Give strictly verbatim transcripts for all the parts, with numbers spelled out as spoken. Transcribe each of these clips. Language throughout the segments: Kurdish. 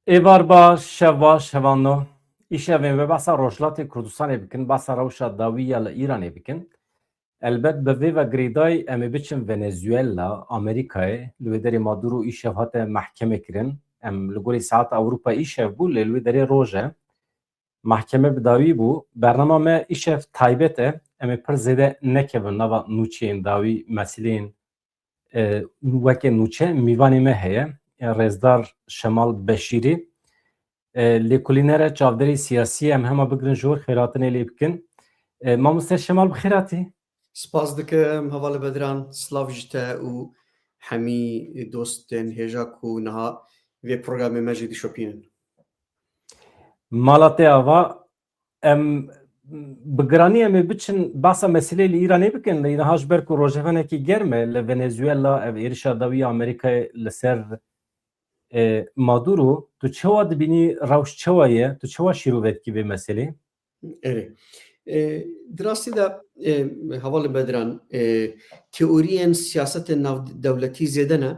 Êvar baş, şev baş, hevalno. Îşev em ê behsa Rojhilatê Kurdistanê bikin, behsa rewşa dawî ya li Îranê bikin. Elbet bi vê ve girêdayî em ê biçin Venezuela, Amerîkayê. Li wê derê Maduro îşev hate mehkeme kirin. Em li gorî saeta Ewropa îşev bû, lê li wê derê roj e. Mehkeme bi dawî bû. Bernama me îşev taybet e. Em ê pir zêde nekevin nava nûçeyên dawî, meseleyên, e, weke nûçe. Mîvanê me heye, e, rêzdar Şemal Beşîrî. E, lêkolîner e, çavdêrê siyasî ye, em hema bigirin ji wir xêrhatinê lê bikin. E, mamoste Şemal, bi xêr hatî. Spas dikim, hevalê Bedran, silav ji te û hemî dostên hêja ku niha vê programê me jî dişopînin. Mala te ava, em bi giranî em ê biçin behsa meseleyê li Îranê bikin. Lê niha ji ber ku rojhevanekî germ e li Venezuela, ev êrişa dawî ya Amerîkayê li ser, e, Maduro, tu çawa dibînî, rewş çawa ye? Tu çawa şîrove dikî vê meselê? Erê. E, di rastî de, e, hevalê Bedran, e, teoriyên siyasetên navdewletî zêde ne,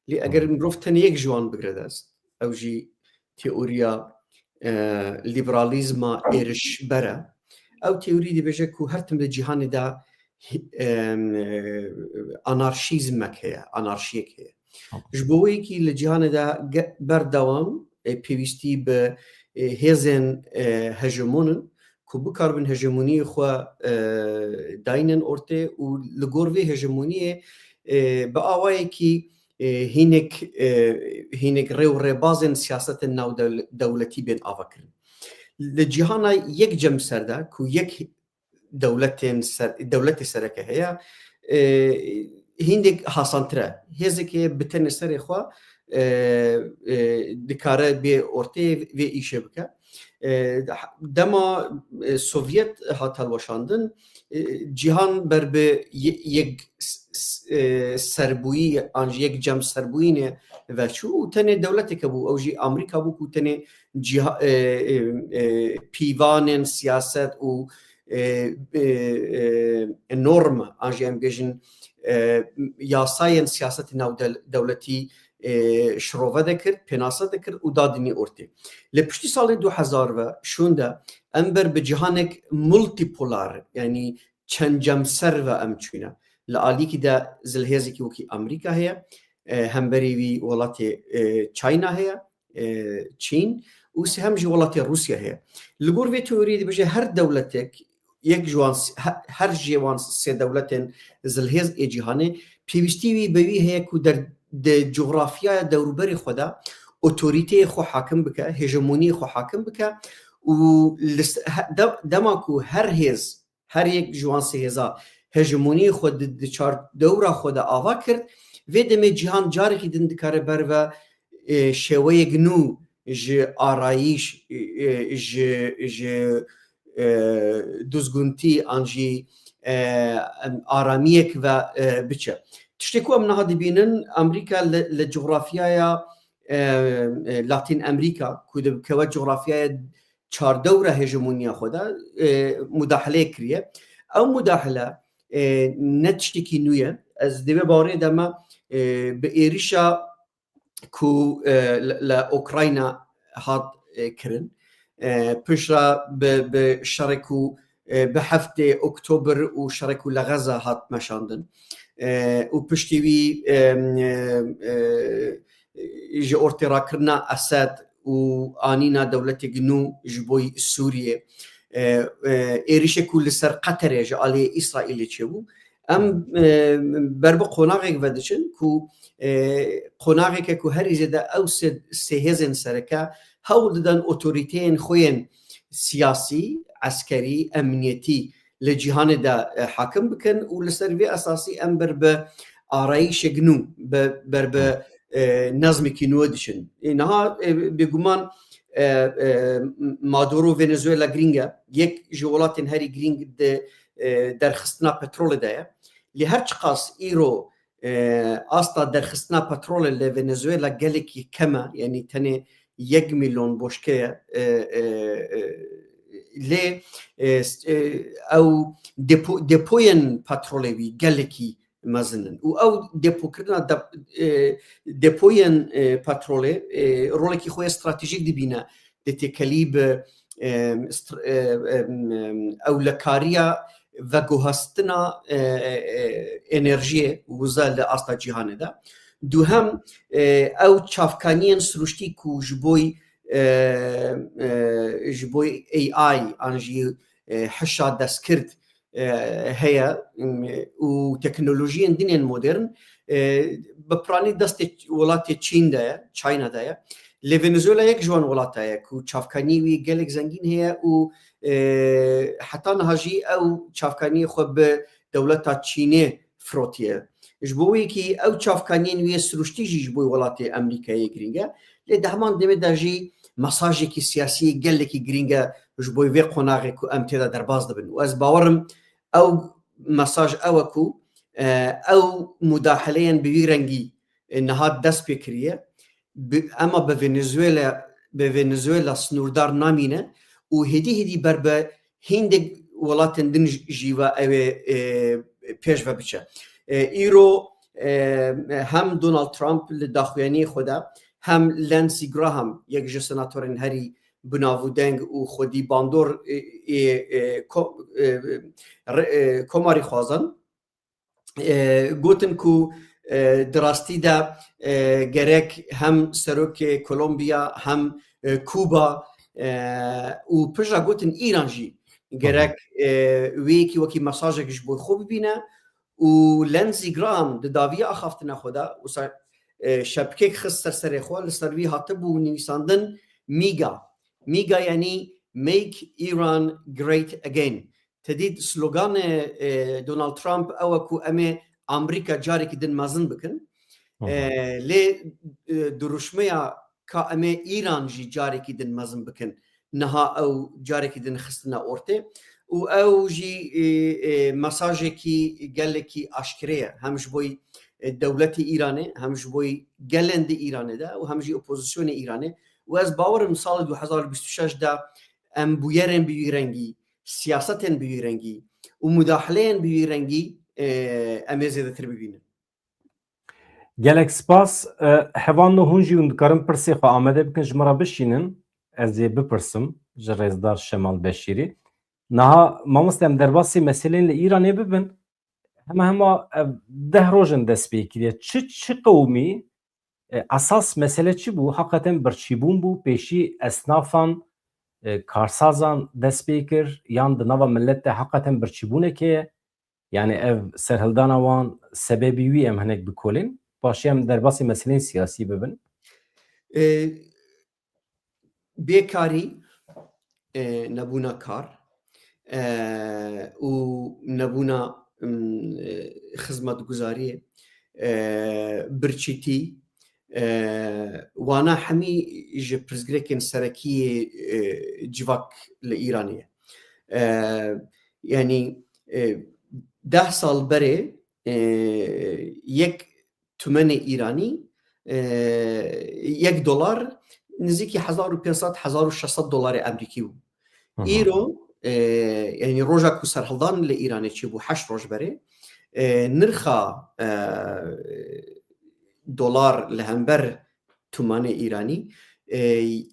lê eger mirov tenê yek ji wan bigire dest, ew jî teoriya, e, liberalîzma êrişber e. Ew teorî dibêje ku her tim li cîhanê de, e, anarşîzmek heye, anarşiyek heye. Ji bo wê yekî li cîhanê de ge-, berdewam, e, pêwîstî bi, e, hêzên, e, hejemonin ku bikaribin hejemoniyê xwe, e, dayînin ortê û li gor vê hejemoniyê, e, bi awayekî, e, hînik, e, hînik rê û rêbazên siyasetên navdewl-, dewletî bên avakirin. Li cîhana yek cem ser de ku yek dewletên ser, dewletê sereke heye, e, hîndek hasantir e. Hêzekê bi tenê serê xwe, e, e, dikare bê ortê vê îşê bike. E, dema, e, Sovyet hat helweşandin, e, cîhan ber bi ye-, yek s-, s-, e, serbûyî an jî yek cem serbûyînê veçû û tenê dewleteke bû, ew jî Amerîka bû ku tenê cîha-, e, e, e, pîvanên siyaset û e, e, e, norm, an jî em bêjin, e, yasayên siyasetê navdel-, dewletî, e, şirove dekir, pênase dikir û dadinî ortê. Li piştî salê du hezar ve şûn de em ber bi cîhanek multipolar, yanî çend cemser ve em çûne. Li alîkî de zilhêzekî wekî Amerîka heye, e, hemberî wî welatê, e, China heye, e, Çîn û sêhem jî welatê Rûsya heye. Li gor vê teoriyê dibêje her dewletek, yek ji wan s-, he-, her ji wan sê dewletên zilhêz ê cîhanê pêwîstî wî bi wî heye ku der-, di cografyaya dewrûberê xwe de otorîteyê xwe hakim bike, hejemoniyê xwe hakim bike û li se-, he-, de-, dema ku her hêz her yek ji wan sê hêza hejemoniyê xwe di, di çar dewra xwe de ava kir, vê demê cîhan carekî din dikare ber ve, e, şêweyek nû ji arayîş, e, ji, ji, e, duzguntî an jî, e, em, aramiyek ve, e, biçe. Tiştê ku em niha dibînin, Amerîka li, li cografyaya, e, e, Latîn Amerîka, ku dikeve cografyaya çardewra hegemoniya xwe de, e, mudaxileyê kiriye. Ew mudaxile, e, ne tiştekî nû ye. Ez di vê bawerê de me, e, bi êrişa ku, e, li, li Ukrayna hat, e, kirin, e, piştre bi, bi şerê ku, e, bi heftê Oktober û şerê ku li Xeza hat meşandin, e, û piştî wî, e, e, e, ji ortê rakirina Esed û anîna dewleteke nû ji bo Sûriyê, e, e, êrişê ku li ser Qeterê ji aliyê Îsraîlê çêbû, em, e, ber bi qonaxek ve diçin ku, e, qonaxeke ku herî zêde ew sê, sê hêzên sereke hewl didin otorîteyên xwe yên siyasî, eskerî, emniyetî li cîhanê de, e, hakim bikin û li ser vê esasî em ber bi arayîşek nû, be-, ber bi, e, nezmekî nû diçin. Ê, niha, e, bêguman, e, e, Maduro Venezuela girîng e. Yek ji welatên herî girîng di, e, derxistina petrolê de ye. Lê her çiqas îro, e, asta derxistina petrolê li Venezuela gelekî kem e, yanî tenê yek milyon boşke ye, e, e, e, lê, e, s-, e, ew depo-, depoyên petrolê wî gelekî mezin in. Û ew depokirina dep-, e, depoyên, e, petrolê, e, rolekî xwe yê stratejîk dibîne di têkelî bi, e, str-, e, e, ewlekariya veguhestina, e, e, e, enerjiyê wiza li asta cîhanê de. Duhem, e, ew çavkaniyên siruştî ku ji bo, e, e, ji bo A I an jî, e, hişa destkirt, e, heye, m, û teknolojiyên din ên modern, e, bi piranî destê welatê Çîn de ye, China de ye. Lê Venezuela yek ji wan welata ye ku çavkaniyê wî gelek zengîn heye û, e, heta niha jî ew çavkaniyê xwe bi dewleta Çînê firotiye. Ji bo wê yekî ew çavkaniyên wî yê siruştî jî ji bo welatê Amerîkayê girîng e. Lê di heman demê de jî mesajekî siyasî gelekî girîng e ji bo vê qonaxê ku em tê de derbas dibin. Û ez bawer im ew mesaj ew e ku, e, ew mudaheleyên bi vî rengî, e, niha dest pê kiriye. Bi, ema bi Venezuela, bi Venezuela sînordar namîne û hêdî hêdî ber bi hîndek welatên din jî, jî ve ew ê, e, pêş ve biçe. E, îro, e, hem Donald Trump li daxuyaniyê xwe de, hem Lindsey Graham, yek ji senatorên herî bi nav û deng û xwedî bandor, e, e, e, ko-, e, re-, e, komarî xwazan, e, gotin ku, e, di rastî de, e, gerek hem serokê Kolombiya hem, e, Kuba, e, û pişta gotin Îran jî gerek, e, wê yekî wekî mesajek ji bo xwe bibîne û Lindsey Graham di dawiya axaftina xwe de wisa, e, şepikek xist ser serê xwe, li ser wî hatibû nivîsandin MIGA. MIGA yanî Make Iran Great Again. Te dît sloganê, e, Donald Trump ew e ku em ê Amerîka carekî din mezin bikin. Hı hı. E, lê, e, duruşmeya ka em ê Îran jî carekî din mezin bikin. Niha ew carekî din xistine ortê. Û ew jî, e, e, mesajekî gelekî aşkere ye. Hem ji bo, e, dewletê Îranê, hem ji bo gelên di Îranê de û hem jî opozisyonê Îranê. Û ez bawer im sala du hezar û bîst û şeş de em bûyerên bi wî rengî, siyasetên bi wî rengî û mudaheleyên bi wî rengî, e, em ê zêdetir bibînin. Gelek spas. E, hevalno hûn jî hûn dikarin pirsê xwe amade bikin, ji min re bişînin, ez ê bipirsim ji rêzdar Şemal Beşîrî. Niha mamoste em derbasî meselên li Îranê bibin. Hema hema ev deh roj in dest pê kiriye. Çi, çi qewimî, e, esas mesele çi bû? Heqeten birçîbûn bû, pêşî esnafan, e, karsazan dest pê kir, yan di nava millet de heqeten birçîbûnek heye? Yani ev serhildana wan sebebî wî em hinek bikolên. Paşê em derbasî meseleyên siyasî bibin. E, bêkarî, e, nebûna kar, e, û nebûna, m, e, xizmetguzariyê, e, birçîtî, e, wana hemî ji pirsgirêkên serekî yê, e, civak li Îranê ye. E, yanî, e, deh sal berê, e, yek tumenê Îranî, e, yek dolar nizîkî hezar û pênc sed, hezar û şeş sed dolarê Amerîkî bû. Hı hı. Îro, e, yanî roja ku serhildan li Îranê çêbû heşt roj berê, e, nirxa, e, dolar li hember tumanê Îranî, e,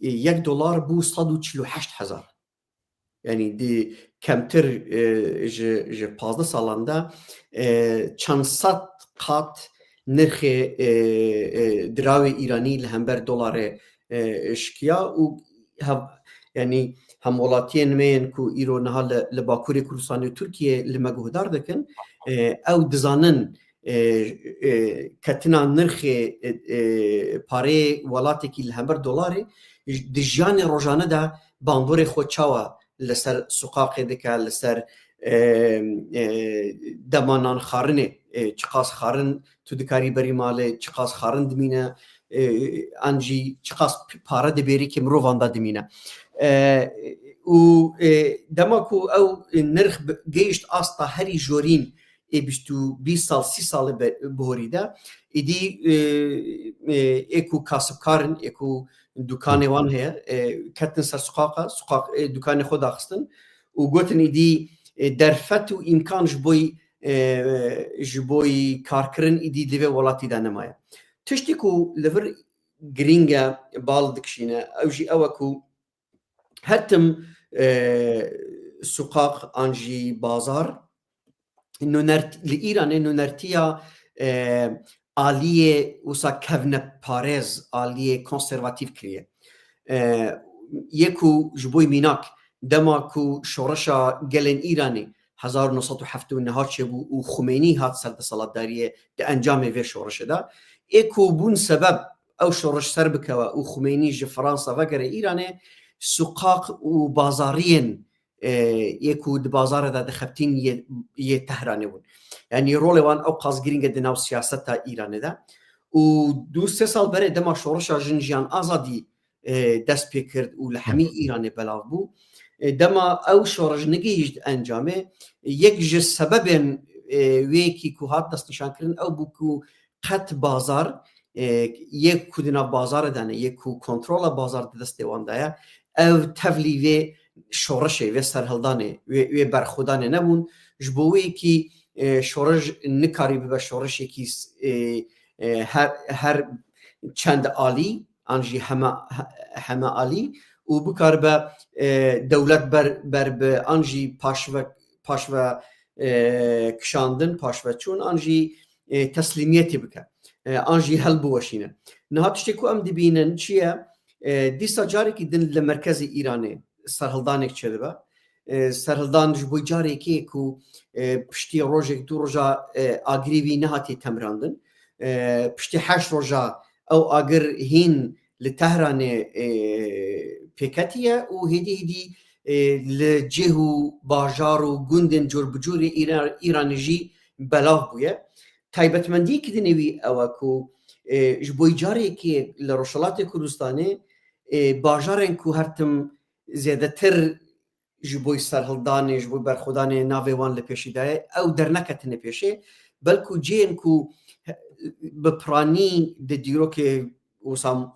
yek dolar bû sed û çil û heşt hezar. Yanî di kemtir, e, ji, ji pazdeh salan de, e, çend sed qat nirxê, e, e, dirawê Îranî li hember dolarê, e, şikiya û hev-, yanî hemwelatiyên me yên ku îro niha li, li Bakurê Kurdistanê û Tirkiyê li me guhdar dikin, e, ew dizanin, e, e, ketina nirxê, e, e, pareyê welatekî li hember dolarê, j-, di jiyanê rojane de bandorê xwe çawa li ser suqaqê dike, li ser, e, e, dema nan xwarinê, e, çiqas xwarin tu dikarî berî malê, çiqas xwarin dimîne, e, an jî çiqas p-, pare di bêrîkê mirovan de dimîne. E, û, e, dema ku ew nirx bi-, gehişt asta herî jorîn ê bîst û bîst sal, sî salê be-, borî de, êdî, e, e, ê ku kasibkar in, ê ku dukanê wan heye, e, ketin ser suqaqa, suqaq, e, dukanê xwe daxistin û gotin êdî, e, derfet û îmkan ji bo e, ji bo yî karkirin îdî di vê welatî de nemaye. Tiştî ku li vir girîng e, bal dikişîne, ew jî ew e ku her tim, e, suqaq an jî bazar, nûnert-, li Îranê nûnertiya, e, aliyê wisa kevneparêz, aliyê konservatîf kiriye. E, yê ku ji bo mînak dema ku şoreşa gelên Îranê hezar û neh sed û heftê û neh çêbû û Xumeynî hat ser desthilatdariyê di encamê vê şoreşê de. Ê ku bûn sebeb ew şoreş ser bikewe û Xumeynî ji Fransa vegere Îranê, suqaq û bazariyên, e, yê ku di bazarê de dixebitîn yê, yê Tehranê bûn. Yanî rolê wan ew qas girîng e di nav siyaseta Îranê de. Û du sê sal berê dema şoreşa Jin Jiyan Azadî, e, dest pê kir û li hemî Îranê belav bû. E, dema ew şoreş negihîşt encamê, yek ji sebebên, e, wê yekî ku hat destnîşankirin ew bû ku qet bazar, e, yê ku di nav bazarê de ne, yê ku kontrola bazar di destê wan de ye, ew tevlî vê şoreşê, vê serhildanê, wê, wê berxwedanê nebûn. Ji bo wê yekî, e, şoreş nikarî bibe şoreşekî s-, e, e, her, her çend alî, an jî heme, he-, heme alî û bikaribe, e, dewlet ber, ber bi an jî paşve, paşve, e, kişandin, paşveçûn, an jî, e, teslîmiyetê bike. E, an jî helbiweşîne. Niha tiştê ku em dibînin çi ye? E, dîsa carekî din li merkezê Îranê serhildanek çêdibe. E, serhildan ji bo carekê ku, e, piştî rojek, du roja, e, agirî wî nehatiye temrandin. E, piştî heşt roja ew agir hîn li Tehranê, e, pêketiye û hêdî hêdî, e, li cih û bajar û gundên cor bi cor ê Îra-, Îranê jî belav bûye. Taybetmendiyekî dinê wî ew e ku, e, ji bo carekê li Rojhilatê Kurdistanê, e, bajarên ku her tim zêdetir ji bo serhildanê, ji bo berxwedanê navê wan li pêşî daye, ew derneketine pêşê, belku cihên ku bi piranî di dîrokê wisa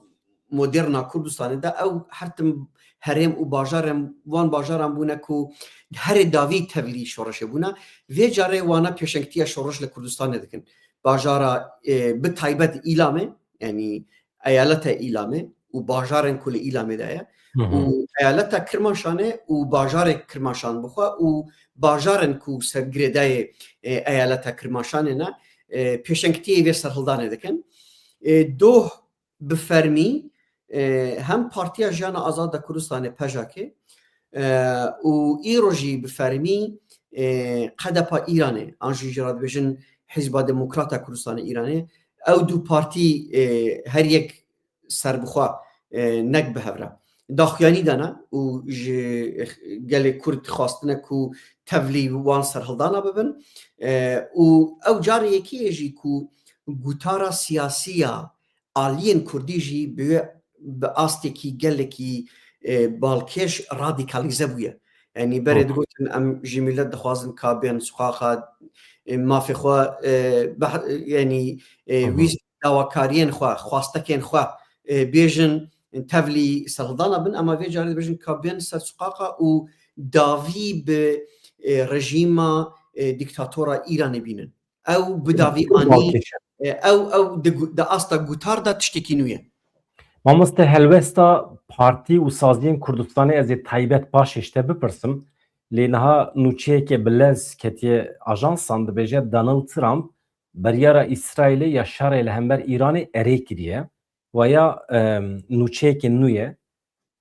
moderna Kurdistanê de ew her tim herêm û bajarên, wan bajaran bûne ku herê dawî tevlî şoreşê bûne. Vê carê wana pêşengtiya şoreş li Kurdistanê dikin. Bajara, e, bi taybet Îlamê, yanî eyaleta Îlamê û bajarên ku li Îlamê de ye, Hı hı. û eyaleta Kirmaşanê û bajarê Kirmaşan bixwe û bajarên ku ser girêdayê, e, eyaleta Kirmaşanê ne, e, pêşengtiyê vê serhildanê dikin. E, doh bi fermî, e, hem Partiya Jiyana Azad a Kurdistanê, PJAKê, e, û îro jî bi fermî, e, KDPA Îranê, an jî jî re dibêjin Hizba Demokrat a Kurdistanê Îranê, ew du partî, e, her yek serbixwe, e, nek bi hev re daxuyanî dane û ji gelê Kurd xwastine ku tevlî wan serhildana bibin. E, û ew carê yekê ye jî ku gotara siyasî ya aliyên Kurdî jî bi, bi astekî gelekî, e, balkêş radîkalîze bûye. Yanî berê Hı. digotin, em ji milet dixwazin ka bên suqaxa, e, mafê xwe, e, beh-, yanî, e, Hı hı. wî dawakariyên xwe, xwastekên xwe, e, bêjin, tevlî serhildana bin, ema vê carê dibêjin ka bên ser suqaxa û dawî bi, e, rejîma, e, dîktatora Îranê bînin. Ew bi dawî Hı. anî, Balkêş e. e, ew, ew di gu-, di asta gutar de tiştekî nû ye. Mamoste, helwesta partî û saziyên Kurdistanê ez ê taybet paşê ji te bipirsim. Lê niha nûçeyeke bi lez ketiye ajansan, dibêje Donald Trump biryara Îsraîlê ya şerê li hember Îranê erê kiriye. Waya, em, nûçeyeke nû ye.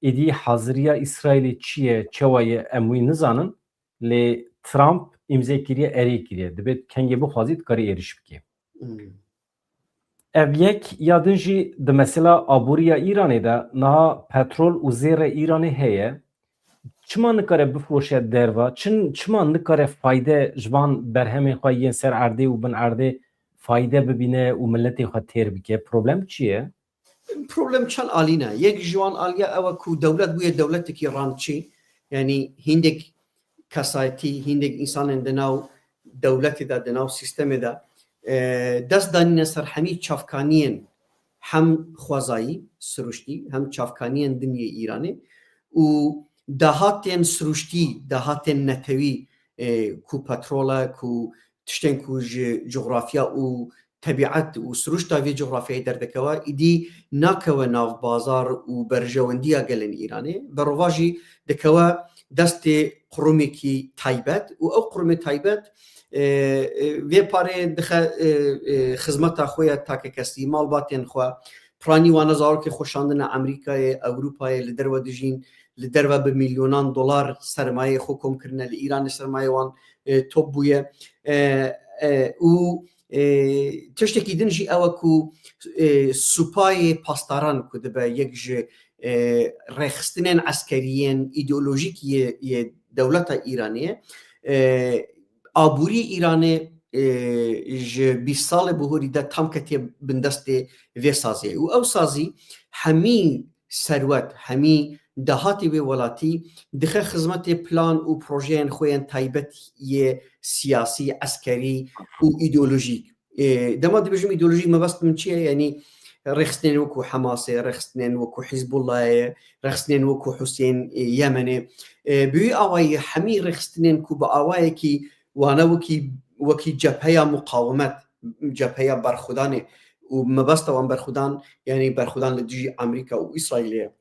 Êdî haziriya Îsraîlê çi ye, çawa ye, em wî nizanin. Lê Trump îmze kiriye, erê kiriye. Dibê kengê bixwazî dikarî êrîş bikê. Hmm. Ev yek, ya din jî di mesela aboriya Îranê de niha petrol û zêrê Îranê heye. Çima nikare bifiroşe derva? Çin-, çima nikare fayde ji van berhemên xwe yên ser erdê û bin erdê fayde bibîne û miletê xwe têr bike? Problem çi ye? Problem çend alî ne. Yek ji wan aliya ew e ku dewlet bûye dewletekî rantçî. Yanî hîndek kesayetî, hîndek însanên di nav dewletê de, di nav sîstemê de, e, dest danîne ser hemî çavkaniyên hem xwezayî siruştî, hem çavkaniyên din yê Îranê û dahatên siruştî, dahatên netewî, e, ku petrol e, ku tiştên ku ji coxrafya û tebîet û siruşta vê coxrafyayê derdikeve, îdî nakewe nav bazar û berjewendiya gelên Îranê. Berovajî dikewe destê qurumekî taybet û ew qurumê taybet, e, e, vê parê dixe, e, e, xizmeta xwe ya takekesî, malbatên xwe, piranî wane zarokê xwe şandine Amerîkayê, Ewropayê, li derve dijîn, li derve bi milyonan dolar sermayeyê xwe kom kirine, li Îranê sermayê wan, e, top bûye. E, e, û, e, tiştekî din jî ew e ku, e, supayê pasdaran ku dibe yek ji, e, rêxistinên eskeriyên îdeolojîk yê, yê dewleta Îranê ye. E, aborî Îranê, e, ji bîst salê bihorî de tam ketiye bindestê vê saziyê. Û ew sazî hemî serwet, hemî dahatê wê welatî dixe xizmetê plan û projeyên xwe yên taybet yê siyasî, eskerî û îdeolojîk. E, dema dibêjim îdeolojîk, mebest min çi ye? Yanî rêxistinên wekû Hemasê, rêxistinên wekû Hizbullahê, rêxistinên wekû Husên, e, Yemenê. E, bi wî awayî hemî rêxistinên ku bi awayekî wane wekî, wekî cepheya muqawimet, cepheya berxwedanê û mebesta wan berxwedan, yanî berxwedan li dijî Amerîka û Îsraîlê ye.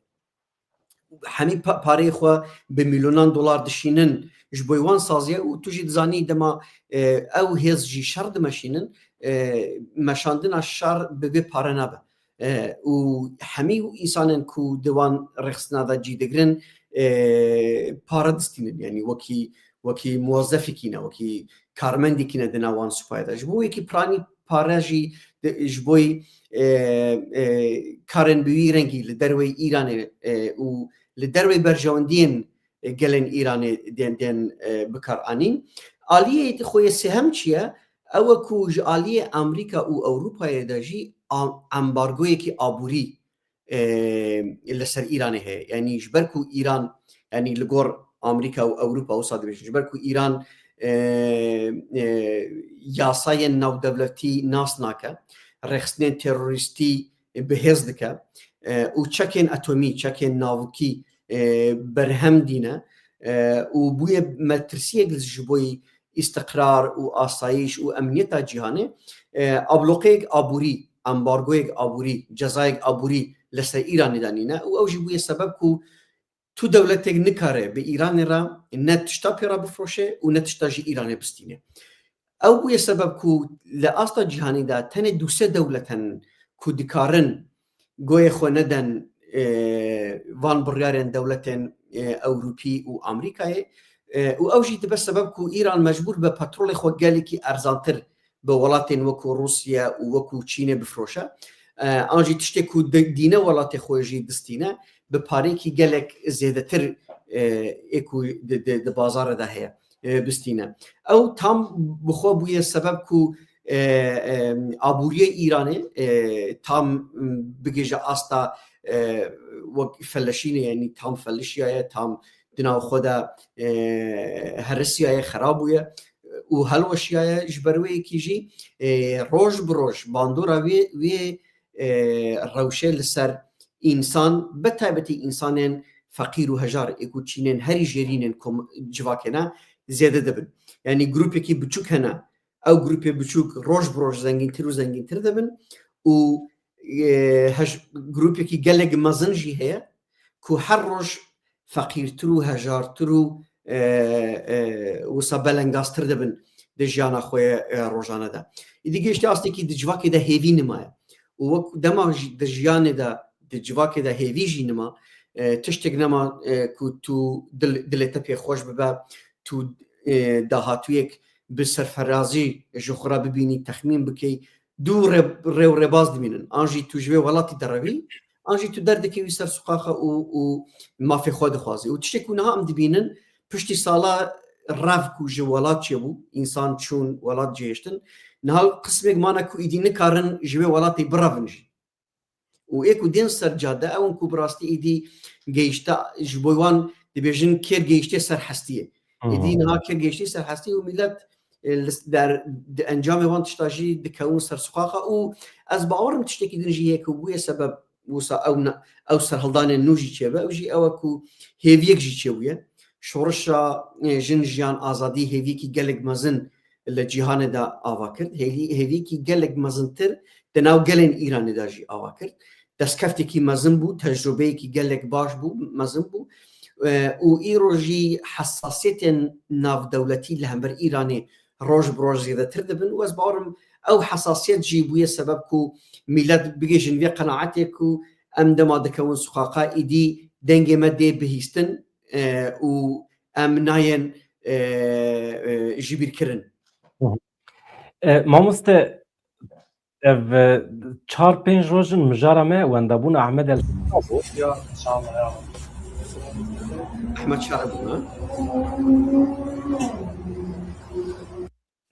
Hemî pa-, pareyê xwe bi milyonan dolar dişînin ji bo wan saziye û tu jî dizanî dema, e, ew hêz jî şer dimeşînin, e, meşandina şer bi vê pare nabe. E, û hemî însanên ku di wan rêxistina de cî digirin, e, pare distînin, yanî wekî, wekî muwezefekî ne, wekî karmendekî ne di nav wan supayê de. Ji bo wekî piranî pare jî di, ji bo, e, e, karên bi wî rengî li derwey Îranê, e, û li derwey berjewendiyên, e, gelên Îranê dên, dên, e, bikar anîn. Aliyê xwe yê sêhem çi ye? Ew e ku ji aliyê Amerîka û Ewropayê de jî a-, ambargoyekî aborî, e, li ser Îranê heye. Yanî ji ber ku Îran, yanî li gor Amerîka û Ewropa wisa dibêjin, ji ber ku Îran, e, e, yasayên navdewletî nas nake, rêxistinên terorîstî bi hêz dike, e, û çekên atomî, çekên navkî, e, berhem dîne, e, û bûye metirsiyek ji bo îstiqrar û asayîş û emniyeta cîhanê, e, abloqeyek aborî, ambargoyek aborî, cezayek aborî li ser Îranê danîne û ew jî bûye sebeb ku tu dewletek nikare bi Îranê re ne tişta pê re bifroşe û ne tişta ji Îranê bistîne. Ew bûye sebeb ku li asta cîhanê de tenê du sê dewlet henin ku dikarin goyê xwe neden, e, van biryarên dewletên, e, Ewropî û Amerîkayê. E, û ew jî dibe sebeb ku Îran mecbûr be petrolê xwe gelekî erzantir bi welatên wekû Rûsya û wekû Çînê bifroşe. E, an jî tiştê ku di-, dîne welatê xwe jî distîne, bi parêkî gelek zêdetir, e, ê ku di, di, di bazarê de heye, e, bistîne. Ew tam bi xwe bûye sebeb ku, e, e, aboriyê Îranê, e, tam, m, bigêje asta, e, wek feleşînê, yanî tam felişiyaye, tam di nav xwe de, e, herisiyaye, xera bûye û helweşiyaye. Ji ber wê yekî jî, e, roj bi roj bandora wê, wê, e, rewşê li ser însan, bi taybetî însanên feqîr û hejar, ê ku çînên herî jêrînên kom-, civakê ne, zêde dibin. Yanî grûpekî biçûk hene, ew grûpê biçûk roj bi roj zengîntir û zengîntir dibin û, e, hej-, grûpekî gelek mezin jî heye ku her roj feqîrtir û hejartir û, e, e, wisa belengaztir dibin di jiyana xwe ye, e, rojane de. Îdî gihişte astekî di civakê de hêvî nima ye. Û wek dema jî di jiyanê de, di civakê de hêvî jî nima, e, tiştek nema, e, ku tu dil-, dilê te pê xweş bibe, tu, e, dahatûyek bi serferazî ji xwe re bibînî, texmîn bikey, du rê-, rê û rêbaz dimînin. An jî tu ji vê welatî derevî, an jî tu derdikevî ser suqaxa û, û mafê xwe dixwazî. Û tiştê ku niha em dibînin, piştî sala rev ku ji welat çêbû, însan çûn, welat cihêştin, niha qismêk mane ku îdî nikarin ji vê welatê birevin jî. Û ê ku dên ser cade, ew in ku bi rastî îdî gehişte, ji bo wan dibêjin kêr gehiştê ser hestiyê. Hı hı. Îdî niha kêr gehiştê ser hestiyê û milet, e, li s-, der, di encamê wan tişta jî dikewin ser suqaxa û ez bawer im tiştekî din jî heye ku bûye sebeb wisa ew ne, ew serhildanên nû jî çêbe, ew jî ew e ku hêviyek jî çêbûye. Şorişa, e, jin, jiyan, azadî hêviyekî gelek mezin li cîhanê de ava kir. Hêvî-, hêvîkî gelek mezintir di nav gelên Îranê de jî ava kir. Destkeftekî mezin bû, tecrûbeyekî gelek baş bû, mezin bû. E, û îro jî hesasiyetên navdewletî li hember Îranê roj bi roj zêdetir dibin û ez bawerim ew hesasiyet jî bûye sebeb ku milet bigihîjin vê qenaetê ku em dema dikewin suqaqa îdî dengê me dê bihîstin, e, û em nayên, e, e, jibîrkirin. E, mamoste, ev, e, çar pênc roj in mijara me wendabûna Ehmed El bû. Ya, inşallah ya. Ehmed Şahî bû, ha?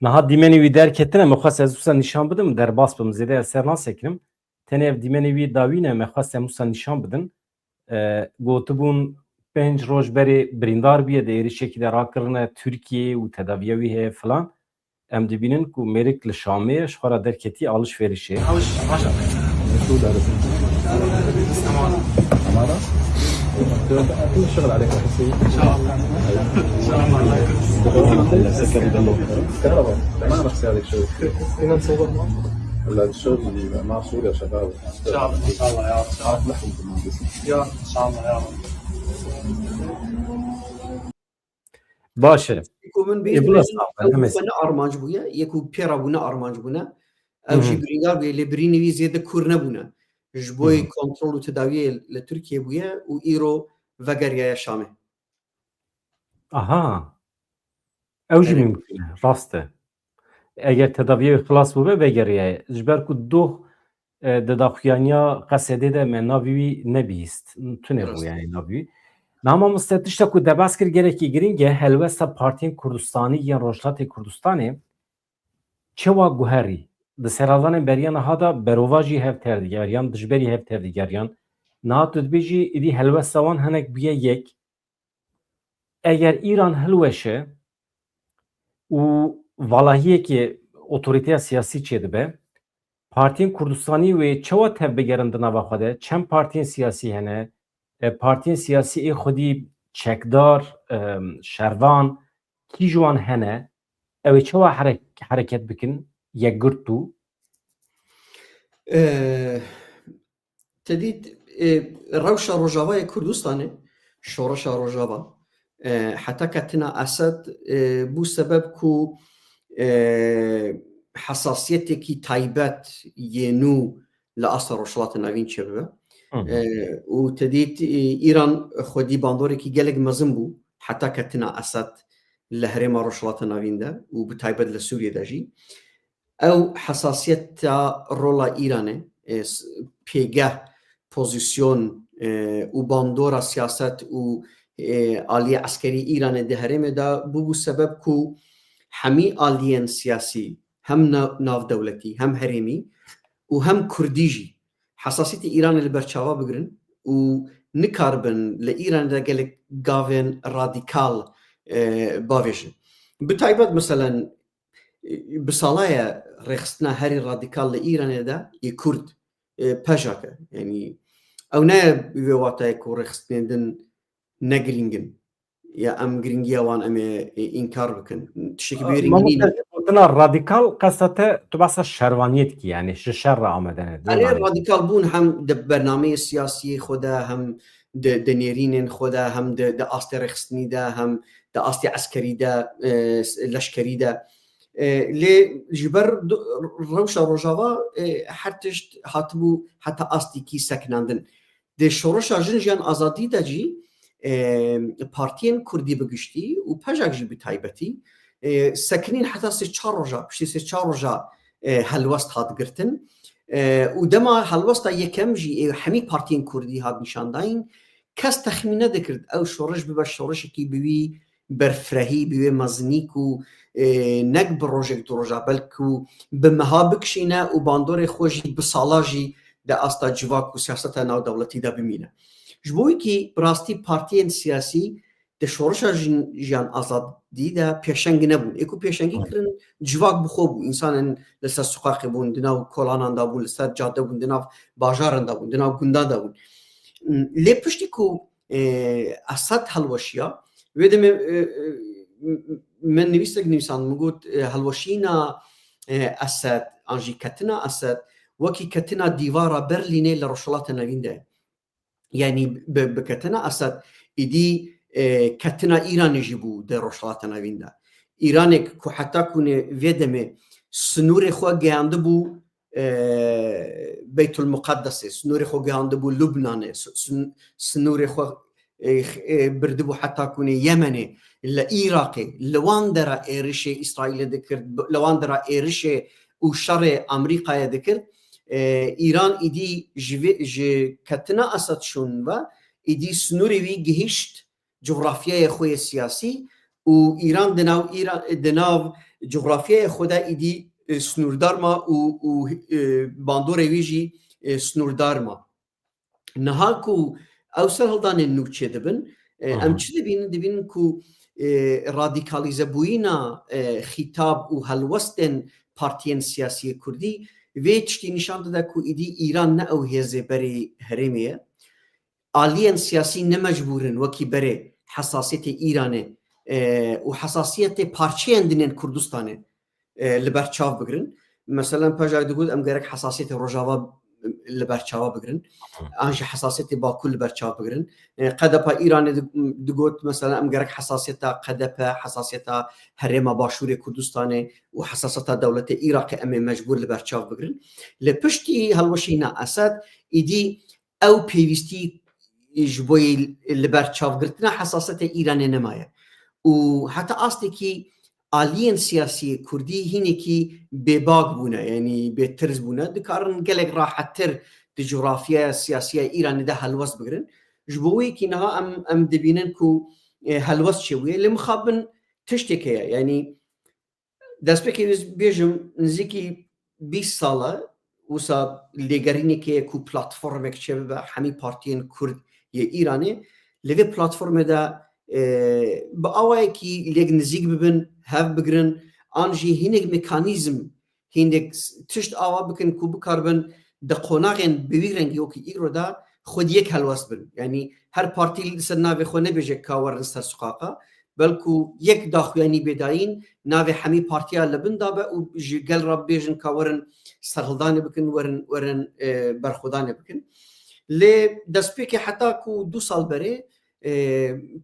Niha dîmenê wî derketine, min xwest ez wisa nîşan bidim, derbas bim, zêde ez ser nasekinim. Tenê ev dîmenê wî dawî ne, me xwest em wisa nîşan bidin. E, gotibûn pênc roj berê birîndar bûye, di êrişekî de rakirine Tirkiyeyê û tedaviya wî heye filan. Em dibînin ku mêrik li Şamê ye, ji xwe re derketî alişverişê. Alış, maşallah. شو دارس؟ Tamam. عمارة؟ كل الشغل عليك أحسي. İnşallah. İnşallah. كهرباء. ما نفسي هذا الشغل. ولا الشغل اللي مع سوريا شغال. İnşallah. İnşallah ya. İnşallah. لحظة مهندس. Ya, inşallah ya. Baş e. Ku min E, bîst bila ew sağ ol, ne mesele. ne armanc bûye, yek û pê re bûne armanc bûne. Ew Hı hı. jî birîndar bûye, lê birînê wî zêde kûr nebûne. Ji bo Hı hı. kontrol û tedawiyê li Tirkiye bûye û îro vegeriyaye Şamê. Aha. Ew jî Erê. mimkun e, rast e. Eger tedaviyê wî xilas bûbe, vegeriyaye. Ji ber ku doh, e, di daxuyaniya Qesedê de me navî wî nebihîst. Tune bû Rast. Yani navî wî. Niha mamoste, tişta ku te behs kir gelekî girîng e, helwesta partiyên Kurdistanî yên Rojhilatê Kurdistanê çawa guherî? Di serhadanên beriya niha de berovajî hev tev digeriyan, dijberî hev tev digeriyan. Niha tu dibêjî, êdî helwesta wan hinek bûye yek. Eger Îran hilweşe û valahiyekê otorîteya siyasî çêdibe, partiyên Kurdistanî wê çawa tev bigerin di nava xwe de? Çend partiyên siyasî hene? E, partiyên siyasî ê xwedî çekdar, e, şervan, kî ji wan hene? Ew ê çawa here-, hereket bikin, yekgirt û E, Te dît, e, rewşa Rojavayê Kurdistanê, şoreşa Rojava, e, heta ketina Esed, e, bû sebeb ku, e, hesasiyetekî taybet yê nû li asta Rojhilata Navîn çêbibe. Hı hı. E, û te dît, e, Îran xwedî bandorekî gelek mezin bû heta ketina Esed li herêma Rojhilata Navîn de û bi taybet li Sûriyê de jî. Ew hesasiyeta rola Îranê, e, s-, pêgeh, pozîsyon, e, û bandora siyaset û, e, aliyê eskerî Îranê di herêmê de bûbû sebeb ku hemî aliyên siyasî, hem na-, navdewletî, hem herêmî û hem kurdî jî hesasiyetê Îranê li ber çava bigirin û nikaribin li Îranê de gelek gavên radîkal, e, bavêjin. Bi taybet, meselen, bi sala ye rêxistina herî radîkal li Îranê de yê Kurd, e, pejak e. Yanî ew ne bi vê watayê ku rêxistinên din ne girîng in. Ya em girîngiya wan em ê, e, înkar bikin. Tiştekî bi vê rengînî ne. Mamoste, gotina radîkal qesta te, tu behsa şervaniyê dikî, yani ji şer re amade ne. Erê, radîkal bûn hem di bernameyê siyasiyê xwe de, hem di, di nêrînên xwe de, hem di, di astê rêxistinî de, hem di astê eskerî de, e, leşkerî de. E, lê ji ber du-, rewşa Rojava, e, her tişt hatibû heta astîkî sekinandin. Di şoreşa Jin Jiyan Azadî de jî, e, partiyên kurdî bi giştî û pejak jî bi taybetî, e, sekinîn heta sê çar roja, piştî sê çar roja, e, helwest hat girtin. E, û dema helwesta yekem jî ê hemî partiyên kurdî hat nîşandayîn, kes texmîn nedikird ew şoreş bibe şoreşekî bi wî berfirehî, bi wê mezinî ku, e, nek bi rojek du roja, belku bi meha bikişîne û bandorê xwe jî bi sala jî di asta civak û siyaseta navdewletî de bimîne. Ji bo wî kî bi rastî partiyên siyasî di şoreşa jin-, jiyan azadî de pêşeng nebûn. Ê ku pêşengî kirin, civak bi xwe bû. Însanên li ser suqaxê bûn, di nav kolanan de bûn, li ser cade bûn, di nav bajaran de bûn, di nav gundan de bûn. Lê piştî ku, e, Esad helweşiya, wê demê, e, e, m-, m-, min nivîsek nivîsand, min got, e, hilweşîna, e, Esed, an jî ketina Esed, wekî ketina dîvara Berlînê li Rojhilata Navîn de. Yanî bi, bi ketina Esed, îdî, e, ketina Îranê jî bû di Rojhilata Navîn de. Îranek ku heta ku nê vê demê sinûrê xwe geyandibû, e, Beytul Muqeddesê, sinûrê xwe geyandibû Lubnanê, s-, sin-, sinûrê xwe, e, x-, e, birdibû heta ku nê Yemenê, li Iraqê, li wan dera êrişê Îsraîlê dikir, li wan dera êrişê û şerê Amerîkayê dikir. E, Îran îdî ji vê, ji ketina Esed şûn ve, îdî sinûrê wî gihîşt cografyayê xwe yê siyasî û Îran di nav Îra-, di nav cografyayê xwe de îdî, e, sinûrdar ma û, û, e, bandorê wî jî, e, sinûrdar ma. Niha ku ew serhildanên nû çêdibin, e, em Hı hı. çi dibînin? Dibînin ku, e, radîkalîzebûyîna, e, xîtab û helwestên partiyên siyasî yê kurdî vê tiştî nîşan dide ku îdî Îran ne ew hêzê berê herêmê ye. Aliyên siyasî ne mecbûr in wekî berê hesasiyetê Îranê, e, û hesasiyetê parçeyên din ên Kurdistanê, e, li ber çav bigirin. Meselen, pejak digot, em gerek hesasiyetê Rojava li ber çava bigirin. Hı. An jî hesasiyetê Bakur li ber çav bigirin. E, K D P Îranê di-, digot, meselen, em gerek hesasiyeta K D P, hesasiyeta herêma Başûrê Kurdistanê û hesasiyeta dewletê Iraqê em ê mecbûr li ber çav bigirin. Li piştî hilweşîna Esed, îdî ew pêwîstî ji bo yê li ber çavgirtina hesasiyetê Îranê nemaye. Û heta astekî aliyên siyasî kurdî hînekî bêbak bûne, yanî bêtirz bûne. Dikarin gelek rahettir di cografyaya siyasî ya Îranê de helwest bigirin. Ji bo wê yekî niha em, em dibînin ku, e, helwest çêbûye. Lê mixabin tiştek heye, yanî destpêkê ez bêjim, nizîkî bîst sal e, wisa lêgerînekê ye ku platformek çêbibe, hemî partiyên Kurd yê Îranê. Li vê platformê de, e, bi awayekî lêk nizîk bibin, hev bigirin, an jî hinek mekanîzm, hinek s-, tişt awa bikin ku bikaribin di qonaxên bi vî rengî wekî îro de xwe di yek helwest bin. Yanî her partî li ser navê xwe nebêje ka werin ser suqaqa, belku yek daxuyanî bê dayîn, navê hemî partiya li bin de be û ji gel re bibêjin ka werin serhildanê bikin, werin, werin, e, berxwedanê bikin. Lê destpêkê heta ku du sal berê, e,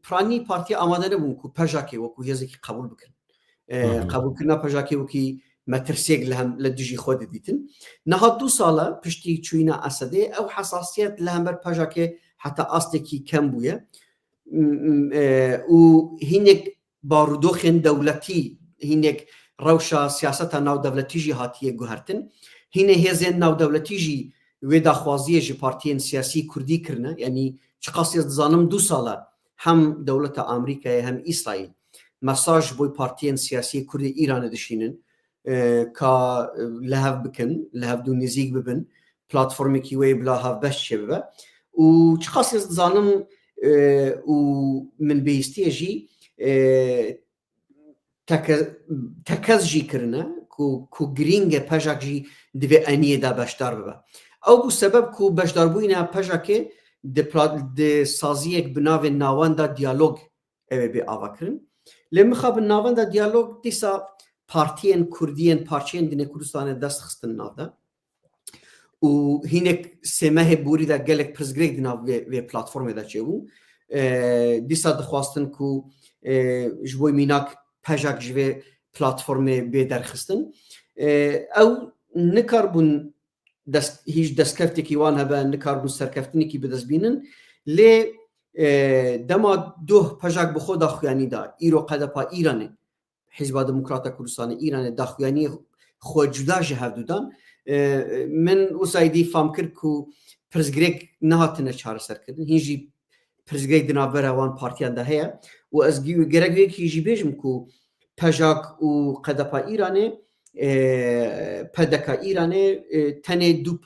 piranî partiya amade nebûn ku PJAKê wekû hêzekî qebûl bikin. E, Hı hı. Qebûlkirina PJAKê wekî metirsiyek li hem, li dijî xwe didîtin. Niha du sal e piştî çûyîna Esedê, ew hesasiyet li hember PJAKê heta astekî kem bûye. M-, m-, e, û hinek barûdoxên dewletî, hinek rewşa siyaseta navdewletî jî hatiye guhertin. Hînê hêzên navdewletî jî wê daxwaziyê ji partiyên siyasî kurdî kirine. Yanî çiqas ez dizanim du sal e hem dewleta Amerîkayê hem Îsraîl mesaj ji bo partiyên siyasî kurdê Îranê dişînin, e, ka, e, li hev bikin, li hevdû nêzîk bibin, platformekî wê bila hevbeş çêbibe. Û çiqas ez dizanim, e, û min bihîstiye jî, e, teke-, tekez jî kirine ku, ku girîng e PJAK jî di vê eniyê de beşdar bibe. Ew bû sebeb ku beşdarbûyîna PJAKê di pra-, di saziyek bi navê Navenda Diyalog ew ê bê avakirin. Lê mixabin navenda diyalog dîsa partiyên kurdiyên parçeyên dinê Kurdistanê dest xistin nav de. Û hinek sê mehê borî de gelek pirsgirêk di nav vê, vê platformê de çêbû. E, dîsa dixwastin ku, e, ji bo mînak PJAK ji vê platformê bê derxistin. E, ew nikarbûn dest-, hîç destkeftekî wan hebe, nikarbûn serkeftinekî bi dest bînin. Lê, e, dema doh PJAK bi xwe daxuyanî da, îro K D P Îranê, Hizba Demokrata Kurdistanê Îranê daxuyaniyê xwe cuda ji hevdû dan. E, min wisa êdî fam kir ku pirsgirêk nehatine çareserkirin. Hîn jî pirsgirêk di navbera wan partiyan de heye. Û ez gi-, gerek wê yekî jî bêjim ku PJAK û K D P Îranê, e, P D K Îranê, e, tenê du,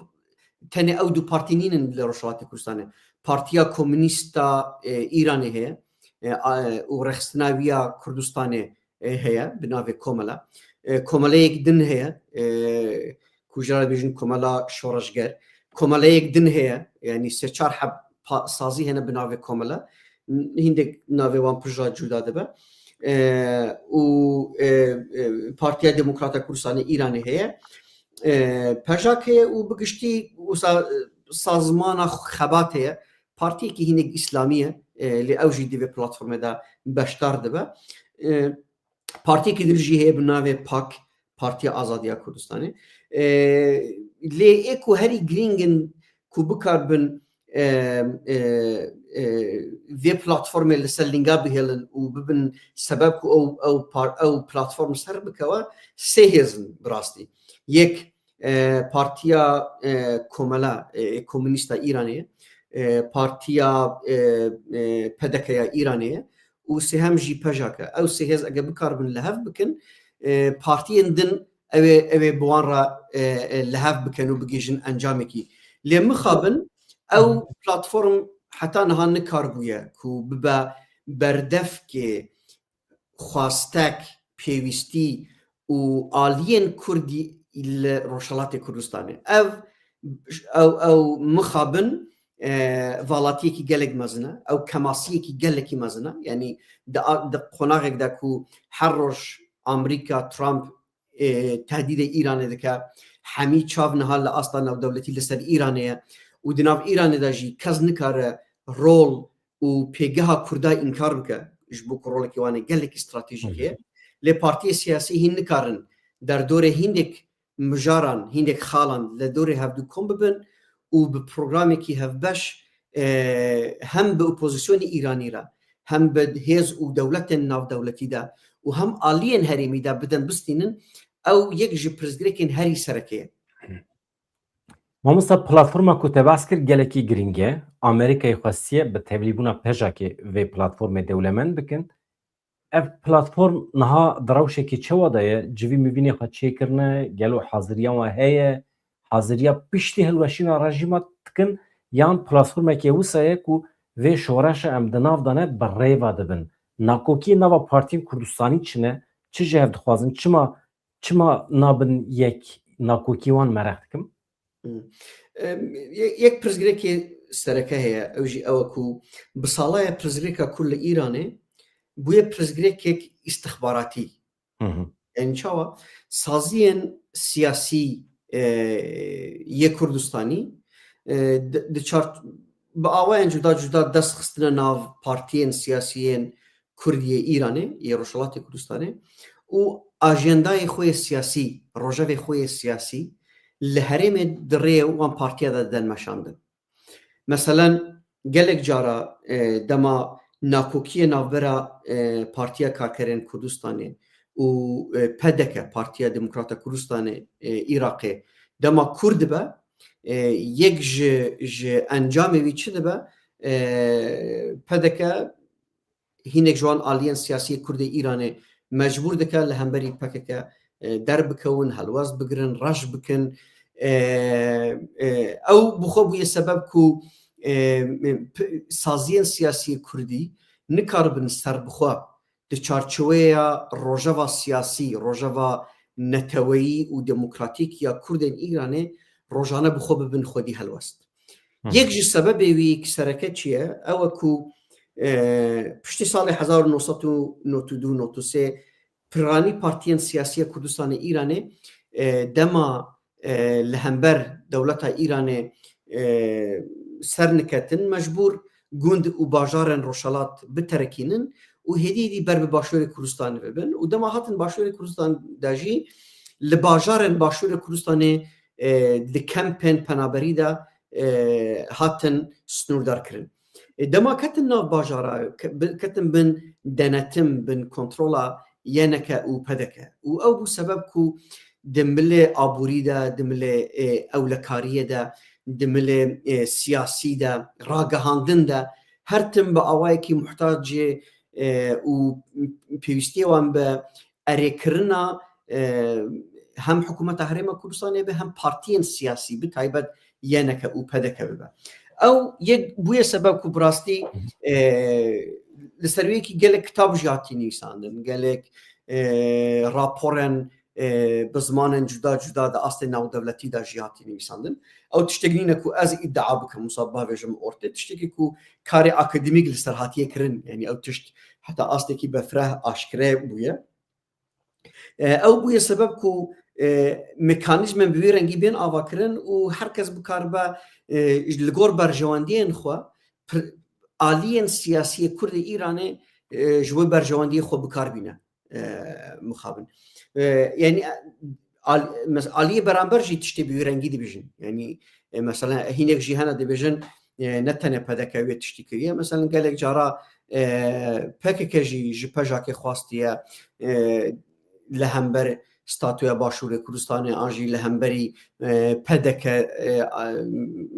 tenê ew du partî nînin li Rojhilatê Kurdistanê. Partiya Komûnîsta, e, Îranê heye, e, a, û rêxistina wî ya Kurdistanê, e, heye, bi navê Komela. E, komeleyek din heye, e, ku ji re dibêjin Komela Şoreşger. Komeleyek din heye, yanî sê çar heb pa-, sazî hene bi navê Komela. Hîndek navê wan pir jî cuda dibe. e, û, e, e, Partiya Demokrata Kurdistanê Îranê heye. E, PJAK heye û bi giştî wisa, e, sazmana xebat heye. Partiyekî hinek îslamî ye, e, lê ew jî di vê platformê de beşdar dibe. E, partiyekî din jî heye bi navê PAK, Partiya Azadiya Kurdistanê. E, lê ê ku herî girîng in ku bikarbin, e, e, e, vê platformê li ser linga bihêlin û bibin sebeb ku ew, ew par-, ew platform ser bikewe, sê hêz in bi rastî. Yek, e, Partiya, e, Komela, e, Komûnîsta Îranê, e, Partiya, e, e, P D K ya Îranê û sêhem jî PJAK e. Ew sê hêz eger bikaribin li hev bikin, e, partiyên din ew ê, ew ê bi wan re, e, e, li hev bikin û bigihîjin encamekî. Lê mixabin ew platform heta niha nikaribûye ku bibe berdevkê xwastek, pêwîstî û aliyên Kurdî li Rojhelatê Kurdistanê. Ev, ew, ew mixabin, e, valatiyekî gelek mezin e. Ew kemasiyekî gelekî mezin e. Yanî di a-, di qonaxek de ku her roj Amerîka, Trump, e, tehdîdê Îranê dike, hemî çav niha li asta navdewletî li ser Îranê ye û di nav Îranê de jî kes nikare rol û pêgeha Kurda înkar bike, ji bo ku rolekî wan ê gelekî stratejîk heye. Lê partiyê siyasî hîn nikarin derdorê hîndek mijaran, hîndek xalan li dorê hevdû kom bibin û bi programekî hevbeş, e, hem bi opozisyonê Îranî re, hem bi hêz û dewletên navdewletî de û hem aliyên herêmî de bidin bistînin, ew yek ji pirsgirêkên herî sereke ye. Mamosta, platforma ku te behs kir gelekî girîng e. Amerîkayê xwestiye bi tevlîbûna PJAKê vê platformê dewlemend bikin. Ev platform niha di rewşekî çawa de ye? Civî mivînê xwe çêkirine? Gelo haziriya wan heye? Haziriya piştî hilweşîna rejîma dikin? Yan platformekê wisa ye ku vê şoreşa em di nav de ne bi rê ve dibin? Nakokiyê nava partiyên Kurdistanî çi ne? Çi ji hev dixwazin? Çima, çima nabin yek? Nakokî wan mereq dikim. Hmm. Em, ye-, yek pirsgirêkê sereke heye, ew jî ew e ku bi sala ye pirsgirêka Kurd li Îranê bûye pirsgirêkek îstixbaratî. Hı hı. Yanî çawa? Saziyên siyasî, e, yê Kurdistanî, e, di, di çar-, bi awayên cuda cuda dest xistine nav partiyên siyasiyên Kurd yê Îranê, yê Rojhelatê Kurdistanê û ajendayê xwe yê siyasî, rojevê xwe yê siyasî li herêmê di rê wan partiya de den meşandin. Meselen, gelek cara, e, dema nakokiyê navbera, e, Partiya Karkerên Kurdistanê û, e, P D K, Partiya Demokrata Kurdistanê, e, Iraqê, dema kûr dibe, e, yek ji, ji encamê wî çi dibe? E, P D K hinek ji wan aliyên siyasî Kurdê Îranê mecbûr dike li hemberî P K K, e, derbikewin, helwest bigirin, reş bikin. E, e, ew bi xwe bûye sebeb ku, e, p-, saziyên siyasî Kurdî nikaribin serbixwe di çarçoweya rojeva siyasî, rojeva neteweyî û demokratîk ya Kurdên Îranê rojane bi xwe bibin xwedî helwest. Hı. Yek ji sebebê wî ki sereke çi ye? Ew e ku, e, piştî salê hezar û neh sed û nod û du nod û sê piranî partiyên siyasî ya Kurdistanê Îranê, e, dema, e, li hember dewleta Îranê, e, ser niketin, mecbûr gund û bajarên Rojhelat biterekînin û hêdî hêdî ber bi Başûrê Kurdistanê bibin û dema hatin Başûrê Kurdistan de jî li bajarên Başûrê Kurdistanê, e, di kempên penaberî de, e, hatin sînordarkirin. E, dema ketin nav bajara, ke-, bi-, ketin bin denetim, bin kontrola Y N K û P D K. Û ew bû sebeb ku di milê aborî de, di milê, e, ewlekariyê de, di milê, e, siyasî de, ragihandin de, her tim bi awayekî muhtacê, e, û pêwîstiyê wan bi erêkirina, e, hem hikûmeta Herêma Kurdistanê be, hem partiyên siyasî, bi taybet Y N K û P D K bibe. Ew yek bûye sebeb ku bi rastî, e, li ser wê yekî gelek kitab jî hatî nivîsandin, gelek, e, raporên, e, bi zimanên cuda cuda di astê navdewletî de jî hatiye nivîsandin. Ew tiştek nîne ku ez îdia bikim, wisa bavêjim ortê. Tiştekî ku karê akademîk li ser hatiye kirin, yanî ew tişt heta astekî befreh aşkere bûye. E, ew bûye sebeb ku, e, mekanîzmên bi wî rengî bên avakirin û her kes bikaribe, e, li gor berjewendiyên xwe pir-, aliyên siyasî yê Kurd ê Îranê, e, ji bo berjewendiyê xwe bikar bîne. E, mixabin. E, yanî, al-, mes-, aliyê beramber jî tiştê bi wî rengî dibêjin. Yanî, e, mesela, hinek jî hene dibêjin, e, ne tenê P D K wê tiştî kiriye. Mesela, gelek cara, e, P K K jî ji PJAKê xwastiye, e, li hember statûya Başûrê Kurdistanê an jî li hemberî, e, P D K, e, a,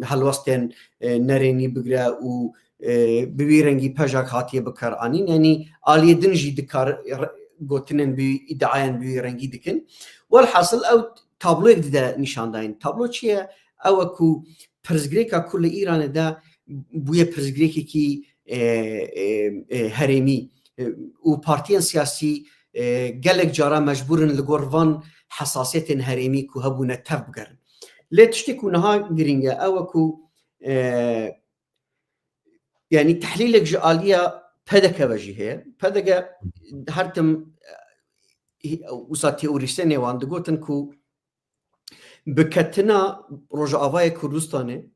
helwestên, e, nerênî bigire û, e, bi wî rengî PJAK hatiye bikaranîn. Yanî aliyê din jî dikar re-, gotinên bi îdiayên bi wî rengî dikin. Welhasil ew tabloyek dide nîşandayîn. Tablo çi ye? Ew e ku pirsgirêka Kurd li Îranê de bûye pirsgirêkekî, e, e, e, herêmî, e, û partiyên siyasî, e, gelek cara mecbûr in li gor van hesasiyetên herêmî ku hebûne tev bigerin. Lê tiştê ku niha girîng e, ew e ku, e, yanî tehlîlek ji aliya P D K ve jî heye. P D K her tim, e, wisa teorîsyenê wan digotin ku bi ketina Rojavayê Kurdistanê,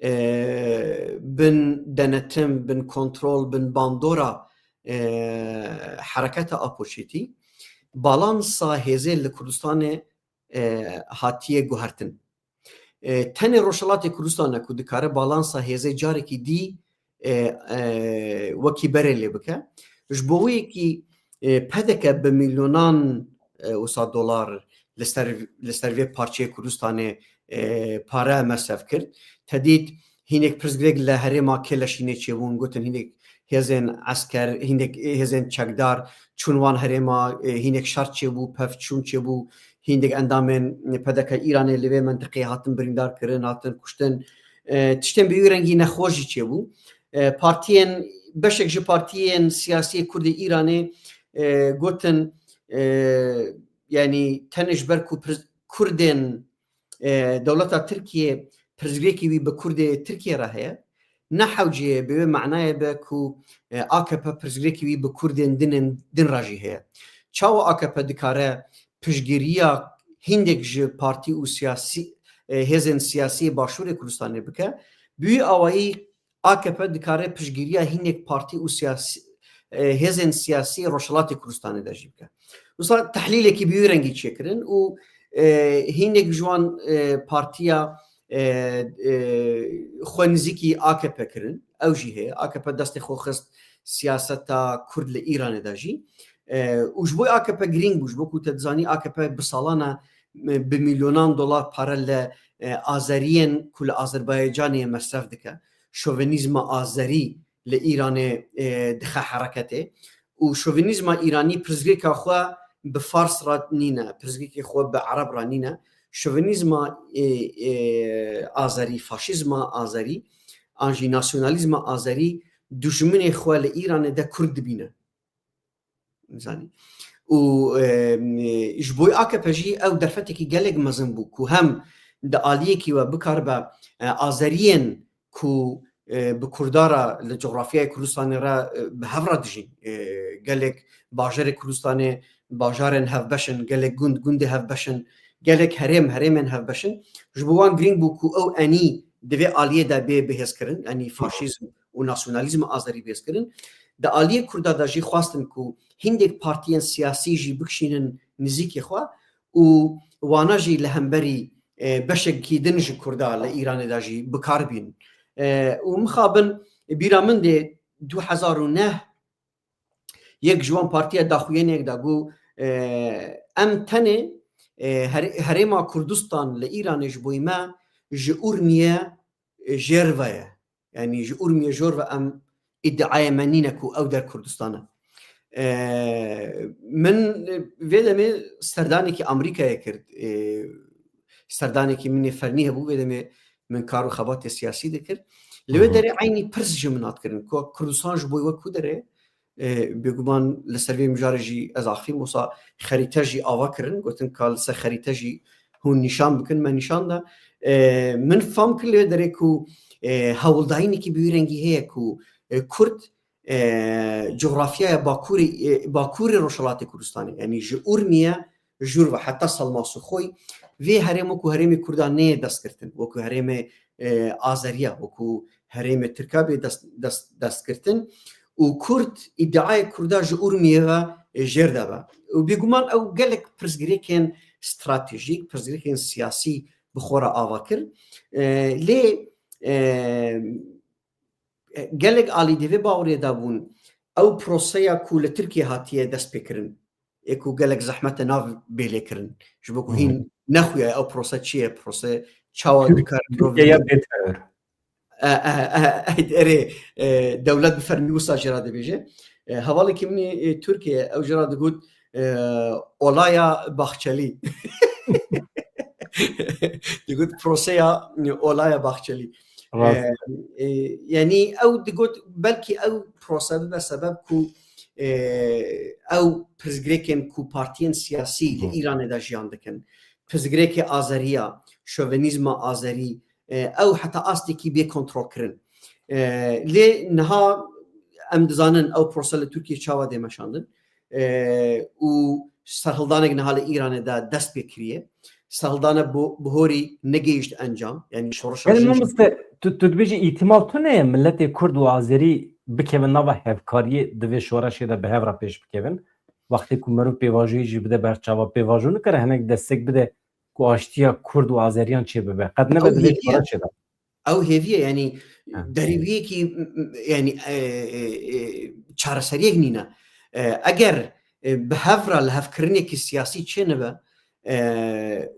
e, bin denetim, bin kontrol, bin bandora, e, hereketa Apoçêtî, balansa hêzê li Kurdistanê, e, hatiye guhertin. E, tenê Rojhilatê Kurdistan e ku dikare balansa hêzê carekî dî, e, e, wekî berê lê bike. Ji bo wê yekî, e, P D K bi milyonan, e, wisa dolar li ser, li ser vê parçeyê Kurdistanê, e, pare mesref kir. Te dît hinek pirsgirêk li herêma Keleşînê çêbûn, gotin hinek hêzên esker, hinek hêzên çekdar çûn wan herêma, e, hinek şer çêbû, pevçûn çêbû, hîndek endamên P D K Îranê li vê mentiqê hatin birîndar kirin, hatin kuştin. E, tiştên bi wî rengî nexweş jî çêbû. E, partiyên, beşek ji partiyên siyasî yê Kurdê Îranê, e, gotin, e, yanî tenê ji ber ku pir-, Kurdên, e, dewleta Tirkiye pirsgirêkî wî bi Kurdê Tirkiye re heye, ne hewcê bi wê manayê be ku, e, A K P pirsgirêkî wî bi Kurdên dinên din re jî heye. Çawa A K P dikare piştgiriya hindek ji partî û siyasî, e, hêzên siyasî Başûrê Kurdistanê bike? Bi wî awayî A K P dikare piştgiriya hindek partî û siyasî, e, hêzên siyasî Rojhilatê Kurdistanê de jî bike. Wisa tehlîlekî bi wî rengî çêkirin û, e, hindek ji wan, e, partiya, e, e, xwe nizîkî A K P kirin. Ew jî heye. A K P destê xwe xist siyaseta Kurd li Îranê de jî. E, û ji bo A K P girîng bû, ji bo ku te dizanî A K P bi salan e, e, bi milyonan dolar pare li, e, Azeriyên ku li Azerbaycanê ye mesref dike. Şovenîzma Azerî li Îranê, e, dixe hereketê. Û şovenîzma Îranî pirsgirêka xwe bi Fars re nîne, pirsgirêkê xwe bi Ereb re nîne. Şovenîzma, e, e, Azerî, faşîzma Azerî, an jî nasyonalîzma Azerî dijminê xwe li Îranê de Kurd dibîne. Zanî. Û, e, ji bo A K P jî ew derfetekî gelek mezin bû ku hem di aliyekî we bikaribe, e, Azeriyên ku, e, bi Kurda re li cografyayê Kurdistanê re, e, bi hev re dijîn. E, gelek bajarê Kurdistanê bajarên hevbeş in, gelek gund gundê hevbeş in, gelek herêm herêmên hevbeş in. Ji bo wan girîng bû ku ew enî di vê aliyê de bê bihêzkirin, enî faşîzm û nasyonalîzma Azerî bihêzkirin. Di aliyê Kurda de jî xwestin ku hindek partiyên siyasî jî bikişînin nizîkê xwe û wana jî li hemberî, e, beşekî din ji Kurda li Îranê de jî bikar bînin. E, û mixabin bîra min dê du hezar û neh yek ji wan partiya daxuyaniyek de got, e, em tenê, e, her-, herêma Kurdistan li Îranê ji bo me ji Urmiye, e, jêr ve ye. Yanî ji Urmiye jor ve em îdiayê me nîne ku ew der Kurdistan e. E, min, e, vê demê serdanekî Amerîkayê kir. E, serdanekî min ê fernî hebû, vê demê min kar û xebatê siyasî dikir. Li wê Hı hı. derê eynî pirs ji min hat kirin ku Kurdistan ji bo we ku derê? E, bêguman li ser vê mijarê jî ez axivîm, wisa xerîte jî ava kirin, gotin ka li ser xerîte jî hûn nîşan bikin, me nîşan da. E, min fam kir lê derê ku, e, hewldayînekî bi wî rengî heye ku, e, Kurd, e, cografyaya Bakurê, e, Bakurê Rojhilatê Kurdistanê, yanî ji Urmiye jûr ve heta Salma Suxoy, vê herêm wekû herêmê Kurdan neyê destgirtin, wekû herêmê, e, Azeriya, wekû herêmê Tirka bê dest, dest, destgirtin û Kurd, îdiayê Kurda ji Urmiyê ve, e, jêr de be. Û bêguman ew gelek pirsgirêkên stratejîk, pirsgirêkên siyasî bi xwe re ava kir. E, lê, e, gelek alî di vê bawerê de bûn, ew proseya ku li Tirkiye hatiye destpêkirin, ê ku gelek zehmet e nav bê lêkirin. Ji bo ku hîn nexuya ew prose çi ye, prose çawa Türk-, dikare mirov Türkiye ya bê terör. E, e, e, e, erê, e, dewlet bi fermî wisa jê re dibêje. E, hevalekî min ê, e, Tirkiye, ew jê re digot, e, olaya Bahçeli. Digot proseya, e, olaya Bahçeli. Rast. E, e, yanî ew digot belkî ew prose bibe sebeb ku, e, ew pirsgirêkên ku partiyên siyasî li Îranê de jiyan dikin, pirsgirêkê azeriya, şovenîzma azerî, e, ew heta astekî bê kontrolkirin. E, lê niha em dizanin ew prose li Tirkiye çawa dê meşandin. E, û serhildanek niha li Îranê de dest pê kiriye. Serhildane bo-, bihorî negihişt encam, yanî şoreşa Belê jinî mamoste, tu, tu dibêjî îhtimal tune ye miletê Kurd û Azerî bikevin nava hevkariyê di vê şoreşê de bi hev re pêş bikevin? Wextê ku mirov pêvajoyê jî bide ber çava, pêvajo nikare hinek destek bide ku aştiya Kurd û Azeriyan çêbibe. Qet nebe Ew di vê hêviye. şoreşê de. Ew hêviye, yanî Ha. derî wî yekî, m-, m-, yanî, e, e, e, çareseriyek nîne. E, eger, e, bi hev re lihevkirinekî siyasî çênibe, e,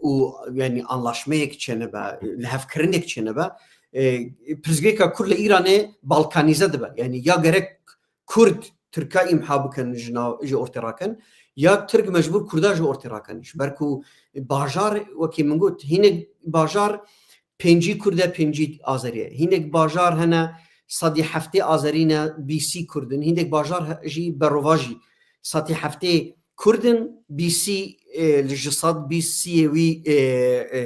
û yanî anlaşmeyek çênibe, lihevkirinek çênibe, e, pirsgirêka Kurd li Îranê balkanîze dibe. Yanî ya gerek Kurd Tirka îmha bikin ji nav, ji ortê rakin, ya Tirk mecbûr Kurda ji ortê rakin. Ji ber ku bajar, wekî min got, hinek bajar pêncî Kurd e, pêncî Azerî ye. Hinek bajar hene sedî heftê Azerî ne, bîsî Kurd in. Hinek bajar he-, jî berovajî sedî heftê Kurd in, bîsî, e, li ji sed bîsî yê wî, e, e,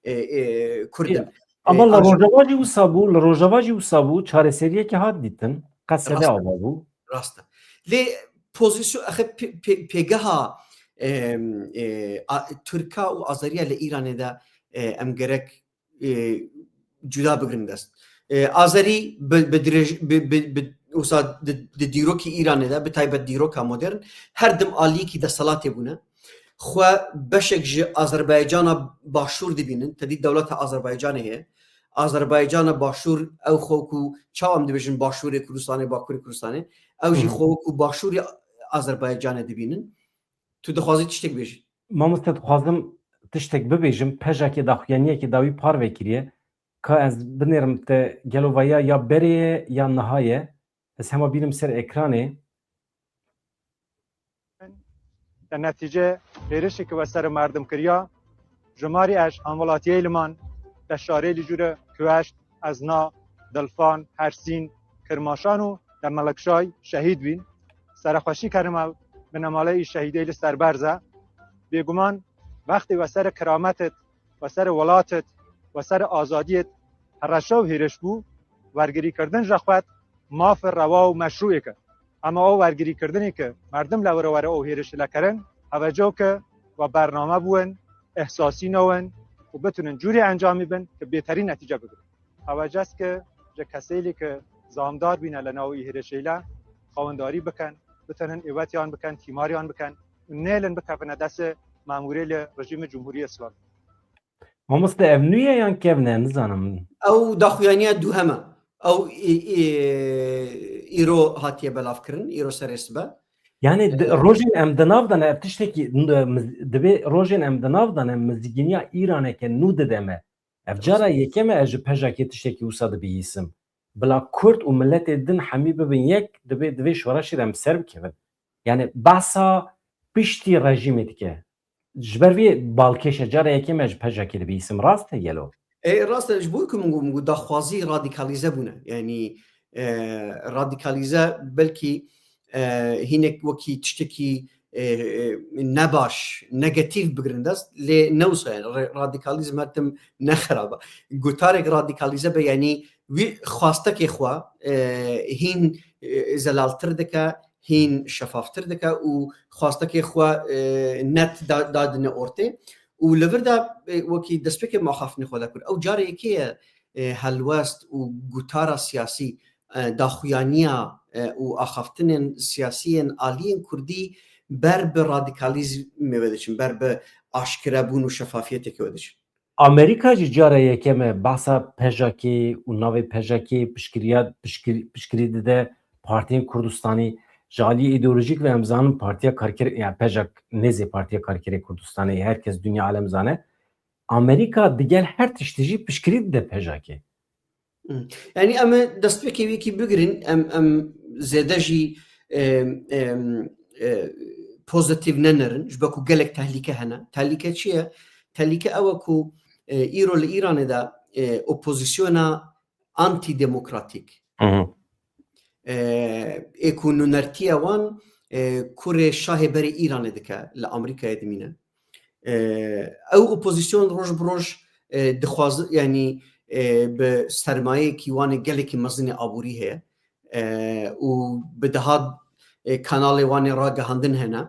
e, e, Kurd in. Ama E, li aji- Rojava jî wisa bû, li Rojava jî wisa bû, çareseriyekê hat dîtin, qesede Rast e. ava bû. Rast e. Lê pozîsyon, exe pê-, pê-, pêgeha, em, e, a, Tirka û Azeriya li Îranê de, e, em gerek, e, cuda bigrin dest. E, Azerî bi, bi dirêj-, bi, bi, bi, wisa di, di dîrokî Îranê de, bi taybet dîroka modern, her dim aliyekî desthilatê bûne. Xwe beşek ji Azerbaycana Başûr dibînin, tedî dewleta Azerbaycanê heye. Azerbaycana Başûr, ew xwe ku çawa em dibêjin Başûrê Kurdistanê, Bakurê Kurdistanê, ew jî Hı hı. xwe ku Başûrê Azerbaycanê dibînin. Tu dixwazî tiştek bêjî? Mamoste, dixwazim tiştek bibêjim. Pejekê daxuyaniyekê dawî parve kiriye. Ka ez binêrim te gelo vaya ya berê ye ya niha ye. Ez hema bînim ser ekranê. Di netîce hêrişê ki we ser merdim kiriya, jimarî eş hemwelatiyê li man, te şarê li jûre Kuweşt, Ezna, Dilfan, Hersîn, Kirmaşan û de Melikşay şehîd bîn. Serexweşî kerime binemaleyî şehîdê li ser berze. Bêguman wextê we ser kirametit, we ser welatit, we ser azadiyet hereşa û hêriş bû, wergirîkirdin ji xwet mafê rewa û meşrûyê ke. Ema o wergirîkirdinê ke merdim le were were o hêriş lekerin, hevecok e we bername bûn, ihsasî newin û bitunin cûrê encamî bin ke bêterî netîce bigirin. Hewecez ke ji kesêlî ke zamdar bîne li nav î hêrişê le, xewendarî bikin, bitunin êwetiyan bikin, tîmariyan bikin û nêlin bikevine destê memûrê li rejîmê Cumhuriyê Îslamî. Mamoste, ev nû ye yan kevn e, nizanim. Ew daxuyaniya duhem e. Ew î-, î-, îro hatiye belavkirin, îro serê sibe. Yani di-, E, rojên em di nav de ne, ev tiştekî n-, miz-, divê rojên em di nav de ne, mizgîniya Îraneke nû dide me. Ev cara Rast. yekem e ez ji pejekê tiştekî wisa dibihîsim. Bila Kurd û miletê din hemî bibin yek, divê, divê şoreşê de em ser bikevin. Yani behsa piştî rejîmê dike. Ji ber vê balkêş e, cara yekê me ji pejekê dibihîsim. Rast e gelo? E, rast e, ji bo ku min got, min got daxwazî radîkalîze bûne. Yanî, e, radîkalîze belkî, e, hinek wekî tiştekî, e, e, nebaş, negatîf bigirin dest, lê ne wisa yani, re-, radikalizm her tim ne xerab e. Gutarek radikalize be, yani wî xwastekê xwe, e, hîn, e, zelaltir dike, hîn şefaftir dike û xwastekê xwe, e, net da-, dadine ortê. Û li vir de, e, wekî destpêkê me axaftinê xwe de kir. Ew carê yekê ye, e, helwest û gotara siyasî, e, daxuyaniya, e, û axaftinên siyasî yên aliyên kurdî ber bi radikalizmê ve diçin, ber bi aşkirebûn û şefafiyeteke ve diçin. Amerîka jî cara yekem e behsa PJAKê û navê PJAKê piştgiriya, piştgir-, piştgirî dide partiyên Kurdistanê. Ji aliyê îdeolojîk ve em zanin Partiya Karker, yani PJAK nêzê Partiya Karkerê Kurdistanê, her kes dinya alem zane. Amerîka digel her tiştî jî piştgirî dide PJAKê. Hmm. Yani em ê destpêkê wî yekî bigirin, em, em zêde jî, e, e, e, pozitîf nenerin, ji ber ku gelek tehlîke hene. Tehlîke çi ye? Tehlîke ew e ku, e, îro li Îranê de, e, opozisyona antidemokratîk. Hı hı. E, ê ku nûnertiya wan, e, kurê şahê berê Îranê dike, li Amerîkayê dimîne. E, ew opozîsyon roj bi roj, e, dixwaz-, yanî, e, bi sermayeyekî wan ê gelekî mezin ê aborî heye. E, û bi deha, e, kanalê wan ê ragihandin hene.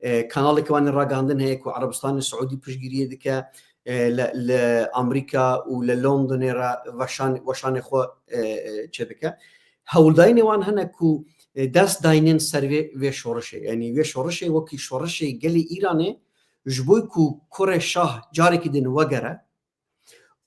E, kanaleke wan ê ragihandin heye ku Erebistanê Siûdî piştgiriyê dike, e, li, li Amerîka û li Londonê re weşan-, weşanê xwe, e, e, çêdike. Hewldayînê wan hene ku, e, dest dayînin ser vê, vê şorişê. Yanî vê şorişê wekî şorişê gelê Îranê ji bo ku kurê şah carekî din wegere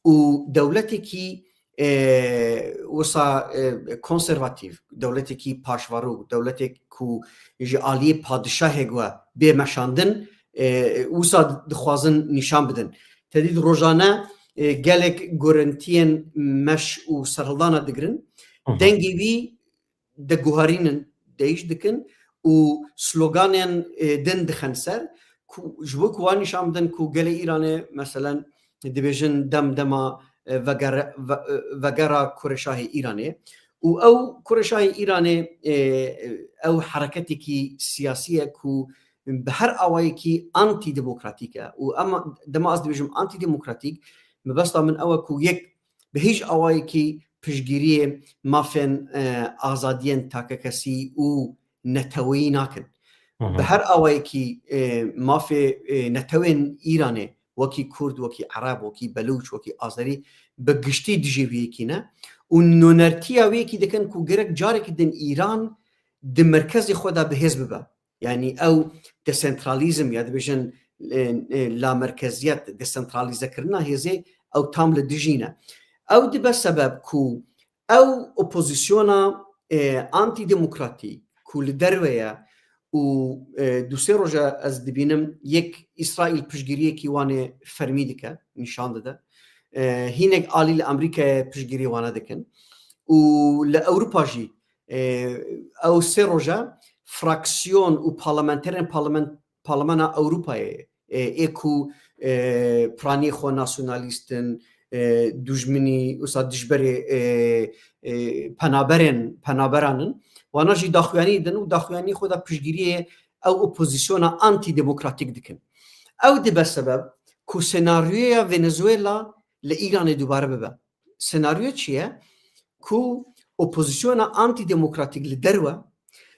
û dewletekî, e, wisa, e, konservatîf, dewletekî paşverû, dewletek ku ji aliyê padişahê ve bê meşandin, e, wisa dixwazin nîşan bidin. Tedî rojane, e, gelek gorentiyên meş û serhildana digirin. Hı hı. Dengê wî diguherînin, değiş dikin û sloganên, e, din dixin ser, ku ji bo ku wan nîşan bidin ku gelê Îranê, meselen, dibêjin dem dema, e, vegere-, ve-, e, vegera kurê şahê Îranê. Û ew kurê şahê Îranê, e, e, ew hereketekî siyasî ye ku bi her awayekî antîdemokratîk e. Û ema dema ez dibêjim antîdemokratîk, mebesta min ew e ku yek bi hîç awayekî piştgiriyê mafên, e, azadiyên takekesî û neteweyî nakin. Hı hı. Bi her awayekî, e, mafê, e, netewên Îranê, wekî Kurd, wekî Ereb, wekî Belûç, wekî Azerî, bi giştî dijî wî yekî ne. Û nûnertiya wî yekî dikin ku gerek carekî din Îran di merkezê xwe de bi hêz bibe. Yanî ew desentralîzm ya dibêjin, e, e, lamerkeziyet, desentralîzekirina hêzê, ew tam li dijî ne. Ew dibe sebeb ku ew opozîsyona, e, antîdemokratîk ku li derve ye û, e, du sê roja ez dibînim yek Îsraîl piştgiriyekî wan ê fermî dike, nîşan dide. E, hînek alî li Amerîkayê piştgiriyê wana dikin. Û li Ewropa jî, e, ew sê roja fraksiyon û parlamenterên parlament-, Parlemana Ewropayê, e, ê ku, e, piranî xwe nasyonalîst in, e, dujminî, wisa dijberê, e, e, penaberên, penaberan in. Wana jî daxuyanî din û daxuyanî xwe de piştgiriyê ew opozîsyona antîdemokratîk dikin. Ew dibe sebeb ku senaryoya Venezuela li Îranê dubare bibe. Senaryo çi ye? Ku opozîsyona antîdemokratîk li derve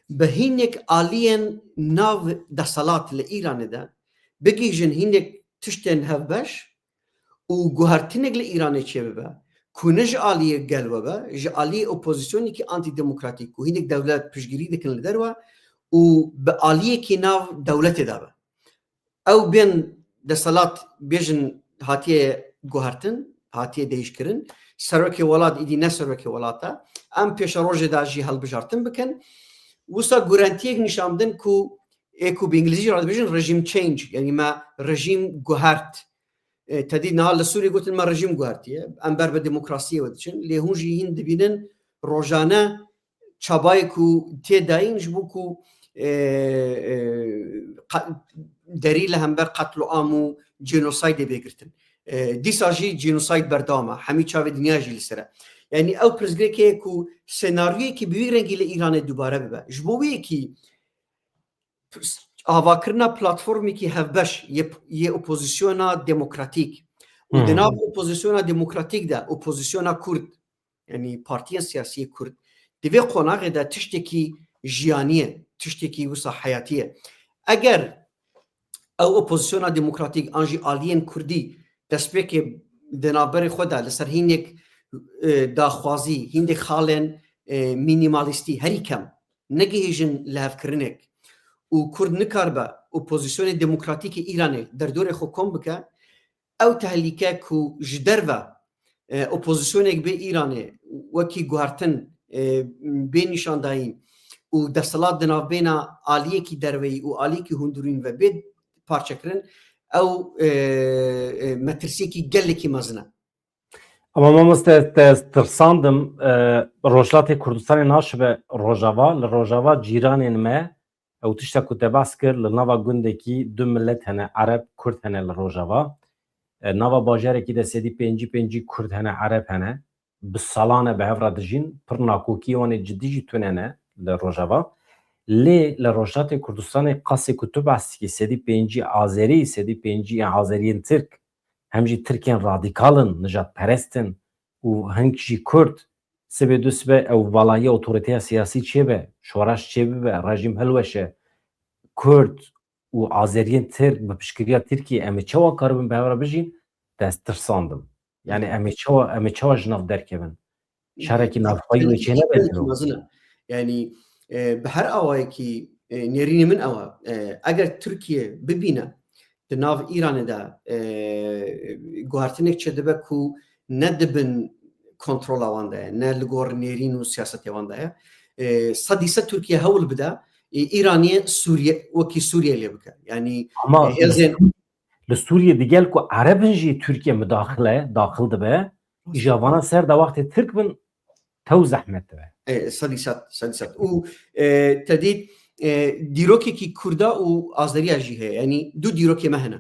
bi hînek aliyên nav deselat li Îranê de bigihîjin hînek tiştên hevbeş û guhertinek li Îranê çêbibe, ku ne ji aliyê gel ve be, ji aliyê opozîsyonekî antîdemokratîk ku hînek dewlet piştgirî dikin li derve û bi aliyekî nav dewletê de be. Ew bên deselat bêjin hatiye guhertin, hatiye değişkirin. Serokê welat îdî ne serokê welat e. Em pêşerojê de jî hilbijartin bikin. Wisa gurentiyek nîşan bidin ku ê ku bi îngilîzî re dibêjin regime change, yanî me rejîm guhert. E, tedî niha li Sûriyê gotin me rejîm guhertiye. Em ber bi demokrasiyê ve diçin. Lê hûn jî hîn dibînin rojane çabayê ku tê dayîn ji bo ku, e, e, qa-, derî li hember qetloam û genosaydê bê girtin. E, dîsa jî genosayd berdewam e. Hemî çavê dinya jî li ser e. Yanî ew pirsgirêkê ku senaryoyekî bi wî rengî li Îranê dubare bibe. Ji bo wê yekî avakirina platformekî hevbeş yê, yê opozisyona demokratîk û di Hmm. nav opozisyona demokratîk de opozisyona Kurd, yanî partiyên siyasî yê Kurd, di vê qonaxê de tiştekî jiyanî ye, tiştekî wisa heyatî ye. Eger ew opozisyona demokratîk an jî aliyên Kurdî destpêkê di navberê xwe de li ser hînek, e, daxwazî, hîndek xalên, e, mînîmalîstî herî kem negihîjin lihevkirinek û Kurd nikaribe opozisyonê demokratîk ê Îranê derdorê xwe kom bike, ew tehlîke ku ji derve, e, opozîsyonek bê Îranê wekî guhertin, e, bê nîşandayî û desthilat di navbêna aliyekî derveyî û aliyekî hundirîn ve bê parçekirin, ew, e, e, metirsiyekî gelekî mezin e. Ama mamoste, te tirsandim, e, Rojhilatê Kurdistanê naşibe Rojava, li Rojava cîranên me, ew tişta ku te behs kir, li nava gundekî du milet hene, Ereb, Kurd hene li Rojava. E, nava bajarekî de sedî pêncî pêncî Kurd hene, Ereb hene. Bi salan e bi hev re dijîn, pir nakokiyê wan ê cidî jî tune ne li Rojava. Lê li Rojhilatê Kurdistanê qasê ku tu behs dikî, sedî pêncî Azerî, sedî pêncî Azeriyên Tirk, hem jî Tirkên radîkal in, nijadperest in û hink jî Kurd, sibê du sibe ew valahiya otoriteya siyasî çêbe, şoreş çêbibe, rejîm hilweşe, Kurd û Azeriyên Tirk bi piştgiriya Tirkiyê em ê çawa karibin bi hev re bijîn, te ez tirsandim. Yani em ê çawa, em ê çawa ji nav derkevin? Şerekî navxweyî wê çênebe diro. Mezin e. Yani, e, bi her awayekî, e, nêrînê min ew e. E, eger Tirkiye bibîne di nav Îranê de, e, guhertinek çêdibe ku ne di bin kontrola wan de ye, ne li gor nêrîn û siyasetê wan de ye. E, sedî sed Tirkiye hewl bide, e, Îranê Sûriye, wekî Sûriye lê bike. Yani, ama e, hêzên li Sûriye digel ku Ereb in jî Tirkiye mudaxile, daxil dibe, îja vana ser de wextê Tirk bin, tew zehmet dibe. E, sedî sed, sedî sed. Û, e, te dît, e, dîrokekî Kurda û Azeriya jî heye. Yanî du dîrokê me hene.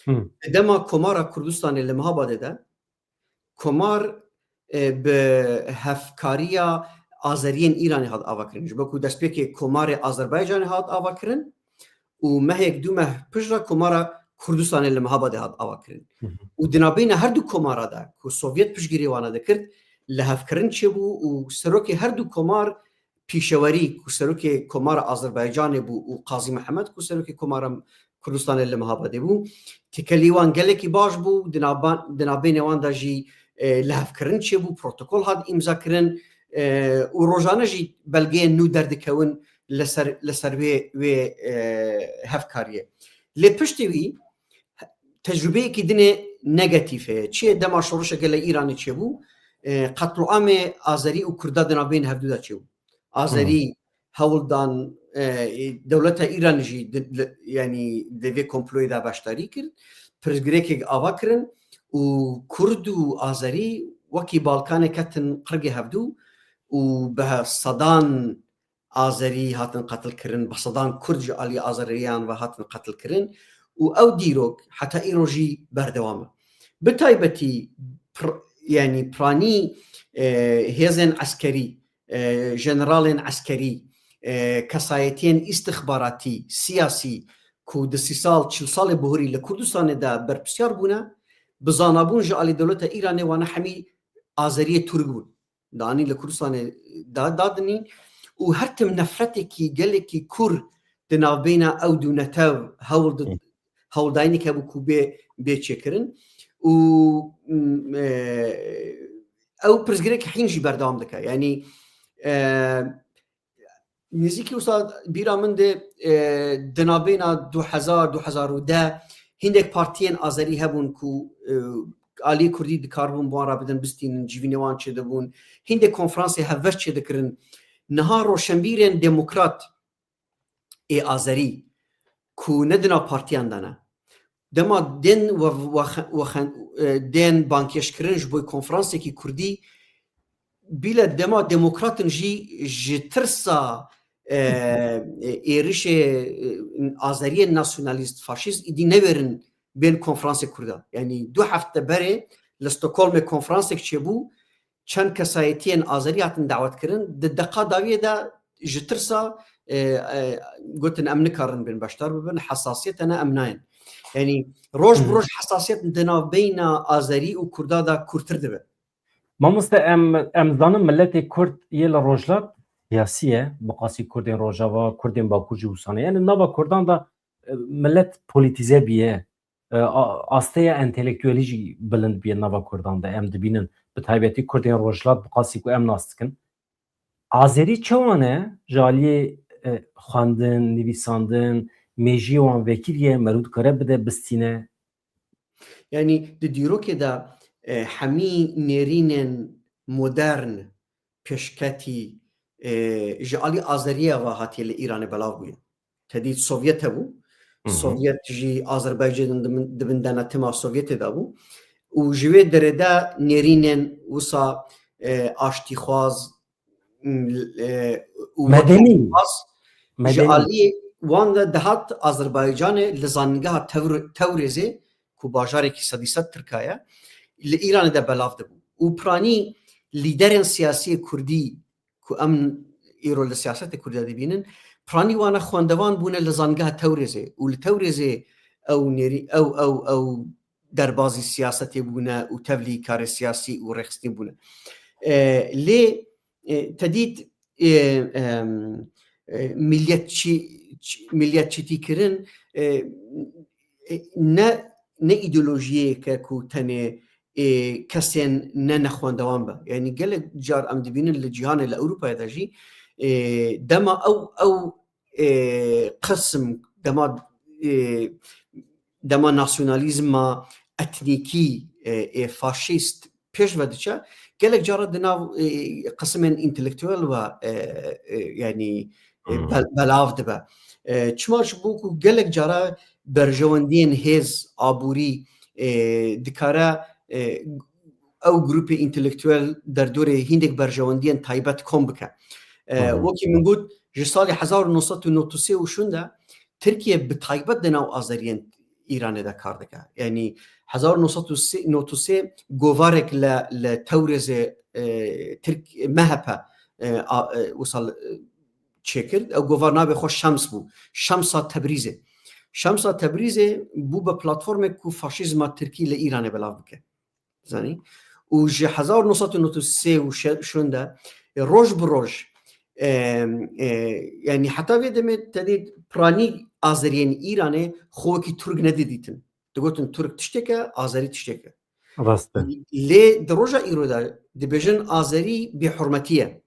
Hmm. Di dema Komara Kurdistanê li Mihabadê de, Komar, e, bi hevkariya Azeriyên Îranê hat avakirin. Ji bo ku destpêkê Komarê Azerbaycanê hat avakirin û mehek du meh pişt re Komara Kurdistanê li Mihabadê hat avakirin. Hı hı. Û di navbeyna her du komara de ku Sovyet piştgirî wana dikir, lihevkirin çêbû û serokê her du komar pîşewerî ku serokê Komara Azerbaycanê bû û Qazî Mihemed ku serokê Komara Kurdistanê li Mihabadê bû. Têkelî wan gelekî baş bû, di naba-, di navbênê wan de jî, e, lihevkirin çêbû, protokol hat îmzakirin, e, û rojane jî belgeyên nû derdikewin li ser, li ser wê, wê, e, hevkariyê. Lê piştî wî tecrûbeyekî dinê negatîf heye. Çi ye dema şoreşa gelê Îranê çêbû, e, qetloamê Azerî û Kurda di navbên hevdû de çêbû. Azerî Hmm. hewl dan, e, dewleta Îran jî di, li, yanî di vê komployê de beşdarî kir. Pirsgirêkek ava kirin û Kurd û Azerî wekî balkanê ketin qirgê hevdû û bi sedan Azerî hatin qetilkirin, bi sedan Kurd ji alî Azeriyan ve hatin qetilkirin û ew dîrok heta îro jî berdewam e. Bi taybetî pir-, yanî piranî, e, hêzên eskerî, e, jeneralên eskerî, e, kesayetiyên îstixbaratî, siyasî ku di sî sal, çil salê bihurî li Kurdistanê de berpirsiyar bûne, bi zanabûn ji alî dewleta Îranê wana hemî Azeriyê Tirk bûn. Danî li Kurdistanê da-, dadinîn û her tim nefretekî gelekî kûr di navbeyna ew du netew hewl di-, Hı. hewldayînek hebû ku bê, bê çêkirin û, m, e, ew pirsgirêk hîn jî berdewam dike. Yanî, e, nêzîkî wisa bîra min de, e, di navbêna du hezar, du hezar û deh hîndek partiyên azerî hebûn ku, e, alî kurdî dikaribûn bi wan re bidin, bistînin, civînê wan çêdibûn. Hîndek konferansê hevbeş çêdikirin. Niha roşenbîrên demokrat ê azerî ku ne di nav partiyan de ne, dema tên we, we, we, e, tên bangkêşkirin ji bo konferansekî kurdî, bîle dema demokratin jî ji tirsa, e, êrişê, e, azeriyên nasyonalîst, faşîst îdî newêrin bên konferansê kurda. Yanî du hefte berê li Stockholmê konferansek çêbû, çend kesayetiyên azerî hatin dawetkirin, di deqa dawiyê de ji tirsa, e, e, gotin em nikarin bin beşdar bibin, hesasiyet hene, em nayên. Yanî roj bi Hı hı. roj hesasiyet di navbeyna azerî û kurda de kûrtir dibe. Mamoste, em, em zanin miletê kurd yê li Rojhilat siyasî ye, bi qasî kurdên Rojava, kurdên Bakur jî wisa ne. Yani nava kurdan de, e, milet polîtîze bîye, e, a-, asteya entelektuelî jî bilind bîye nava kurdan de, em dibînin, bi taybetî kurdên Rojhilat bi qasî ku em nas dikin. Azerî çawa ne? Ji aliyê, e, xwendin, nivîsandin, mêjiyê wan vekirî ye, merû dikare bide, bistîne? Yanî di dîrokê de, e, hemî nêrînên modern pêşketî, e, ji alî Azeriyê ve hatiye li Îranê belav bûye. Tedî Sovyet hebû. Hı hı. Sovyet jî Azerbaycanê di bin, di bin denetima Sovyetê de bû. Û ji wê derê de nêrînên wisa, e, aştîxwaz, m, e, û Medenî. wetanxwaz ji Medenî. alî wan de dihat Azerbaycanê li zanîngeha Tewr-, Tewrêzê ku bajarekî sedî sed Tirka ye, li Îranê de belav dibû. Û piranî lîderên siyasî kurdî ku em îro li siyasetê kurdî de dibînin, piranî wane xwendevan bûne li zangeha Tewrêzê û li Tewrêzê ew nêrî-, ew, ew, ew derbazî siyasetê bûne û tevlî karê siyasî û rêxistinî bûne. E, lê, e, te dît, e, em, e, milletçî-, çi-, milletçîtîkirin, e, e, ne, ne îdeolojiyeke ku tenê, e, kesên ne nexwendewan be. Yanî gelek car em dibînin li cîhanê, li Ewropayê de jî, e, dema ew, ew, e, qisim, dema, e, dema nasyonalîzma etnîkî, e, ê faşîst pêş ve diçe, gelek cara di nav, e, qisimên întelektuel ve, e, e, yanî, e, Hmm. bel-, belav dibe. E, çima ji bo ku gelek cara berjewendiyên hêz, aborî, e, dikare, e, ew grûpê întelektuel derdorê hîndek berjewendiyên taybet kom bike. E, Hı hı. Wekî min got, ji salê hezar û neh sed û nod û sê û şûn de Tirkiye bi taybet di nav Azeriyên Îranê de kar dike. Yanî hezar û neh sed û nod û sê govarek li, li Tewrêzê, e, Tirk, M H P, e, a, e, wisa, e, çêkir. Ew govar navê xwe Şems bû. Şemsa Tebrîzê. Şemsa Tebrîzê bû bi platformek ku faşîzma Tirkî li Îranê belav bike. Zanî? Û ji hezar û neh sed û nod û sê û şûn de, e, roj bi roj, e, e, yanî heta vê demê tenê piranî Azeriyên Îranê xwe wekî Turk nedidîtin. Digotin Turk tiştek e, Azerî tiştek e. Rast e. Lê di roja îro de dibêjin Azerî bêhurmetî ye.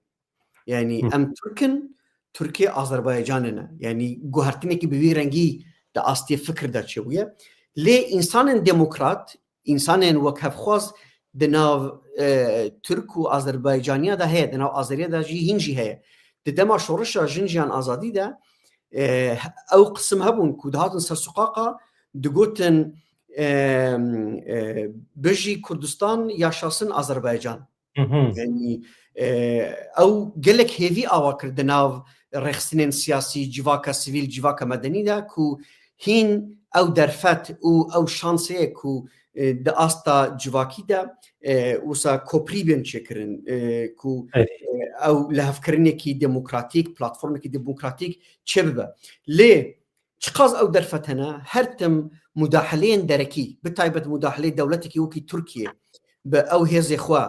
Yanî Hı. em Turk in, Tirkiye Azerbaycanê ne. Yanî guhertinekî bi vî rengî di astê fikir de çêbûye. Lê însanên demokrat, însanên wekhevxwaz di nav, e, Tirk û Azerbaycaniya de heye, di nav Azeriya de jî hîn jî heye. Di dema şoreşa jin jiyan azadî de, e, ew qisim hebûn ku dihatin ser suqaqa digotin, e, e, bijî Kurdistan, yaşasın Azerbaycan. Hı hı. Yanî, e, ew gelek hêvî ava kir di nav rêxistinên siyasî, civaka sivîl, civaka medenî de ku hîn ew derfet û ew şansê ye ku, e, di asta civakî de, e, wisa koprî bên çêkirin, e, ku, Evet. e, ew lihevkirinekî demokratîk, platformekî demokratîk çêbibe. Lê çiqas ew derfet hene, her tim mudaheleyên derekî, bi taybet mudaheleyê dewletekî wekî Tirkiye bi ew hêzê xwe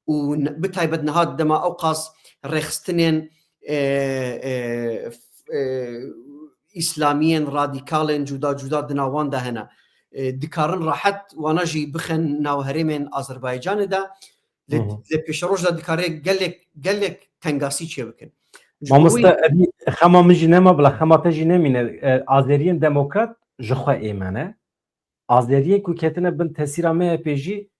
û n-, bi taybet niha dema ew qas rêxistinên, e, e, f-, e, îslamiyên radîkalên cuda cuda di nav wan de hene. E, dikarin rahet wana jî bixin nav herêmên Azerbaycanê de. Lê, Hı hı. lê pêşeroj de dikare gelek, gelek tengasî çêbikin. Ji bo Mamoste wî Edî, xema min jî nema bila, xema te jî nemîne. E, Azeriyên demokrat ji xwe êmene. Azeriyên ku ketine bin tesîra M H P jî,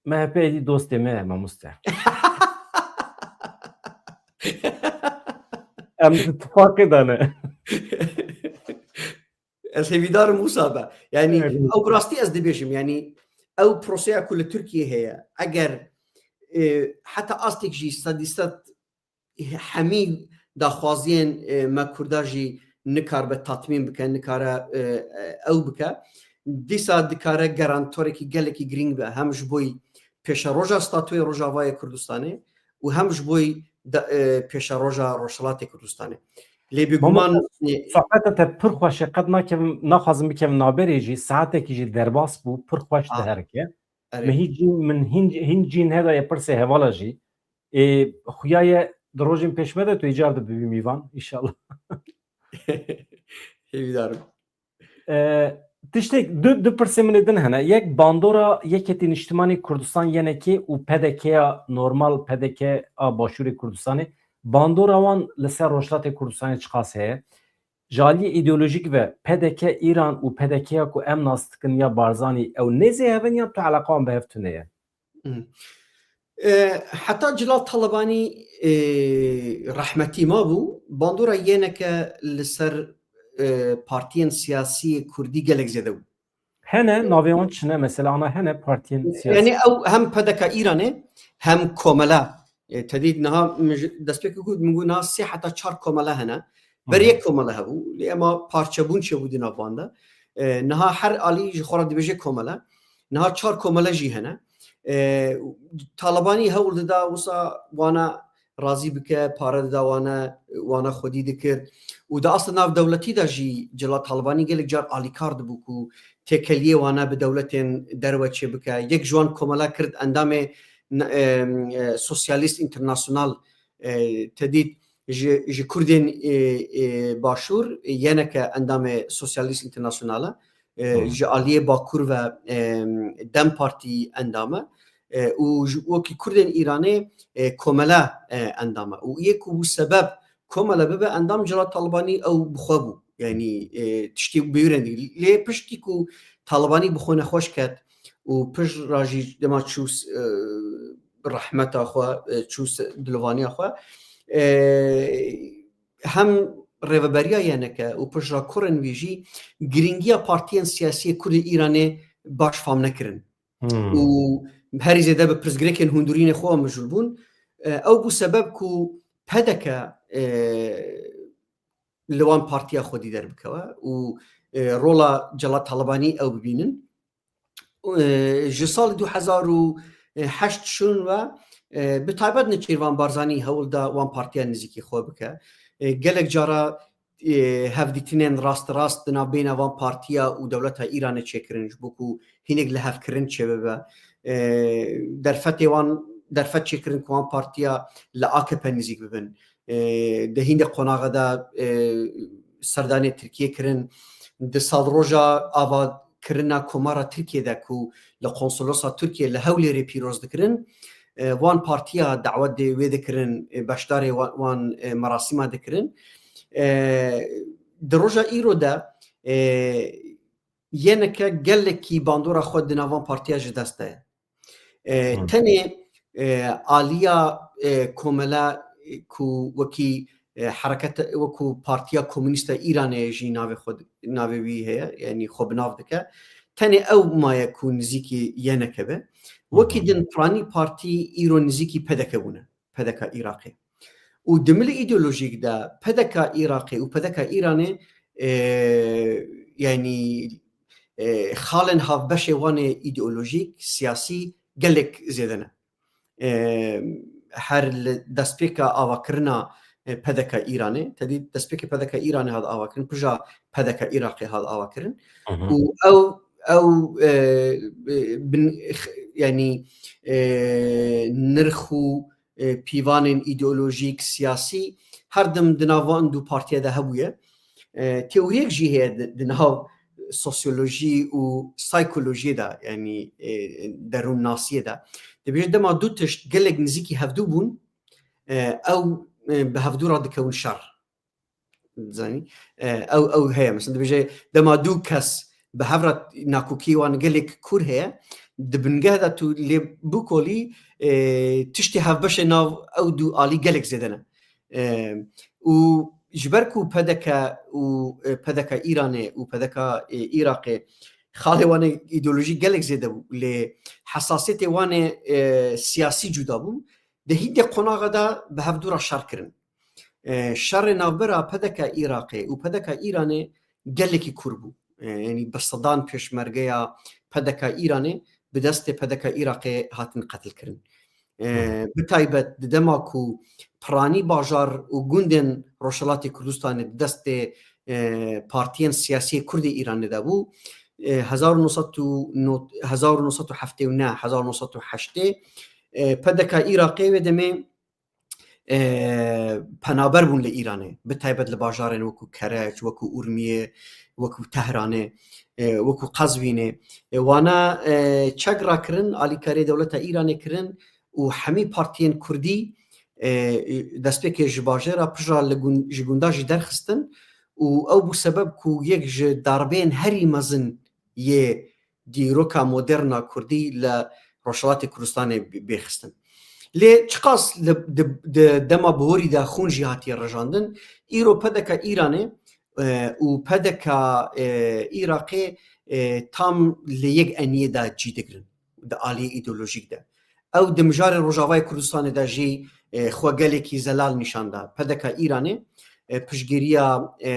M H P êdî dostê me ye, mamoste. Em di tifaqê de ne. Ez hêvîdar im wisa be. Yanî, Evet. ew bi rastî ez dibêjim, yanî ew proseya ku li Tirkiyê heye, eger, e, heta astek jî sedî sed hemî daxwaziyên, e, me Kurda jî nikaribe tatmîn bike, nikare, e, e, ew bike, dîsa dikare garantorekî gelekî girîng be, hem ji bo pêşeroja statûyê Rojavayê Kurdistanê û hem ji bo de, e, pêşeroja Rojhilatê Kurdistanê. Lê bêguman, Mamoste, e, sohbeta te pir xweş e, qet nakevim, naxwazim bikevim navberê jî, saetekî jî derbas bû, pir xweş Ah, diherike. erê. Min hîn cîn, min hîn, hîn cîn nedaye pirsê hevala jî. Ê, xuya ye di rojên pêşme de tu îcar de bibî mîvan, înşallah. Hêvîdar im. E, tiştek, du, du pirsê min ê din hene. Yek, bandora Yekêtî Niştimanî Kurdistan Y N K û P D K ya normal, P D K a Başûrê Kurdistanê. Bandora wan li ser Rojhilatê Kurdistanê çiqas heye? Ji aliyê îdeolojîk ve P D K Îran û P D K ya ku em nas dikin ya Barzanî, ew nêzî hev in yan tu eleqa wan bi hev tune ye? Hmm. E, heta Celal Talebanî, e, rehmetî mabû, bandora Y N K li ser, e, partiyên siyasî kurdî gelek zêde bû. Hene, navê wan çi ne? Mesela ana hene partiyên siyasî. Yani ew hem P D K Îranê hem komela. E, te dît niha min ji, destpêkê got, min got niha sê heta çar komela hene. Ber Hı hı. yek komela hebû. Lê ema parçebûn çêbû di nav wan de. E, niha her alî ji xwe re dibêje komela. Niha çar komela jî hene. E, Talebanî hewl dida wisa wana razî bike, pare dida wane, wane xwedî dikir. Û di asta navdewletî de jî Celal Talebanî gelek car alîkar dibû ku têkeliyê wane bi dewletên derve çêbike. Yek ji wan komela kir endamê n-, em, e, Sosyalîst Înternasyonal, e, te dît ji, ji Kurdên, e, e, Başûr, Y N K endamê Sosyalîst Înternasyonal e. E, Hı. ji aliyê Bakur ve, e, DEM Partî endam e. E, û ji, wekî Kurdên Îranê, e, komela, e, endam e. Û yê ku bû sebeb komela bibe endam Celal Talebanî ew bi xwe bû. Yanî, e, tiştê bêwirendî. Lê piştî ku Talebanî bi xwe nexweş ket û pişt ra jî dema çû, e, rehmeta xwe, e, çû se-, dilovaniya xwe, e, hem rêveberiya Y N K û pişt ra kurên wî jî girîngiya partiyên siyasî yê Kurd ê Îranê baş fam nekirin. Hmm. Û herî zêde bi pirsgirêkên hundirînê xwe mijûl bûn. E, ew bû sebeb ku P D K, e, li wan partiya xwedî derbikeve û, e, rola Celal Talebanî ew bibînin. E, ji sal du hezar û heşt şûn ve, e, bi taybet Nêçîrvan Barzanî hewl da wan partiya nizîkî xwe bike. E, gelek cara, e, hevdîtinên rasterast di navbeyna van partiya û dewleta Îranê çêkirin, ji bo ku hînek lihevkirin çêbibe. E, derfetê wan, derfet çêkirin ku wan partiya li A K P nizîk bibin. E, di hîndê qonaxa de, e, serdanê Tirkiyê kirin. Di salroja avakirina Komara Tirkiyê de ku li Konsolosa Tirkiyê li Hewlêrê pîroz dikirin, e, wan partiya dawet dê wê dikirin, e, beşdarê wa-, wan, e, merasîma dikirin. E, di roja îro de, e, Y N K gelekî bandora xwe di nav van partiya ji dest daye. E, Hmm. tenê, e, aliya, e, komela, e, ku wekî, e, hereket, wekî Partiya Komûnîst a Îranê jî navê xwe, navê wî heye, yanî xwe bi nav dike. Tenê ew maye ku nizîkî Y N K be. Wekî Hı hı. din piranî partî îro nizîkî P D K bûne. P D K Iraqê. Û di milê îdeolojîk de P D K Iraqê û P D K Îranê, e, yanî, e, xalên havbeşê wan ê îdeolojîk, siyasî gelek zêde ne. E, her li destpêka avakirina, e, P D K Îranê, te dî destpêkê P D K Îranê hat avakirin, pija P D K Iraqê hat avakirin. Hı hı. Û ew, ew, e, e, bin, x-, yanî, e, nirx û, e, pîvanên îdeolojîk, siyasî her dim di nav van du partiye de hebûye. E, teoriyek jî heye di, di nav sosyolojî û saykolojiyê de, yanî, e, derûnnasiyê de. Dibêje dema du tişt gelek nizîkî hevdû bûn, e, ew, e, bi hevdû re dikewin şer. Dizanî? E, ew, ew heye. Mesela dibêje dema du kes bi hev re nakokî wan gelek kûr heye, di bingeh de tu lê bikolî, e, tiştê hevbeşê nav ew du alî gelek zêde ne. E, û ji ber ku P D K û, e, P D K Îranê û P D K, e, Iraqê xalê wan ê îdeolojîk gelek zêde bû, lê hesasiyetê wan ê, e, siyasî cuda bû, di hîndê qonaxa de bi hevdû re şer kirin. E, şerê navbera P D K Iraqê û P D K Îranê gelekî kûr bû. E, yanî bi sedan pêşmergeya P D K Îranê bi destê P D K Iraqê hatin qetilkirin. E, bi taybet di dema ku piranî bajar û gundên Rojhilatê Kurdistanê di destê, e, partiyên siyasî yê Kurd ê Îranê de bû, e, hezar û neh sed û nod, hezar û neh sed û heftê û neh, hezar û neh sed û heştê, e, P D K Iraqê wê demê, e, penaber bûn li Îranê, bi taybet li bajarên wekû Kereç, wekû Urmiyê, wekû Tehranê, e, wekû Qezwînê. E, wana, e, çek rakirin, alîkariyê dewleta Îranê kirin û hemî partiyên Kurdî, e, destpêkê ji bajêra pijra li gun-, ji gunda jî derxistin û ew bû sebeb ku yek ji darbeyên herî mezin yê dîroka moderna Kurdî li Rojhilatê Kurdistanê bê-, bê xistin. Lê çiqas li, di, di dema bihorî de xûn jî hatiye rejandin, îro P D K Îranê, e, û P D K, e, Iraqê, e, tam li yek eniyê de cî digirin di aliyê îdeolojîk de. Ew di mijarê Rojavayê Kurdistanê de jî, e, xwe gelekî zelal nîşan da. P D K Îranê, e, piştgiriya, e,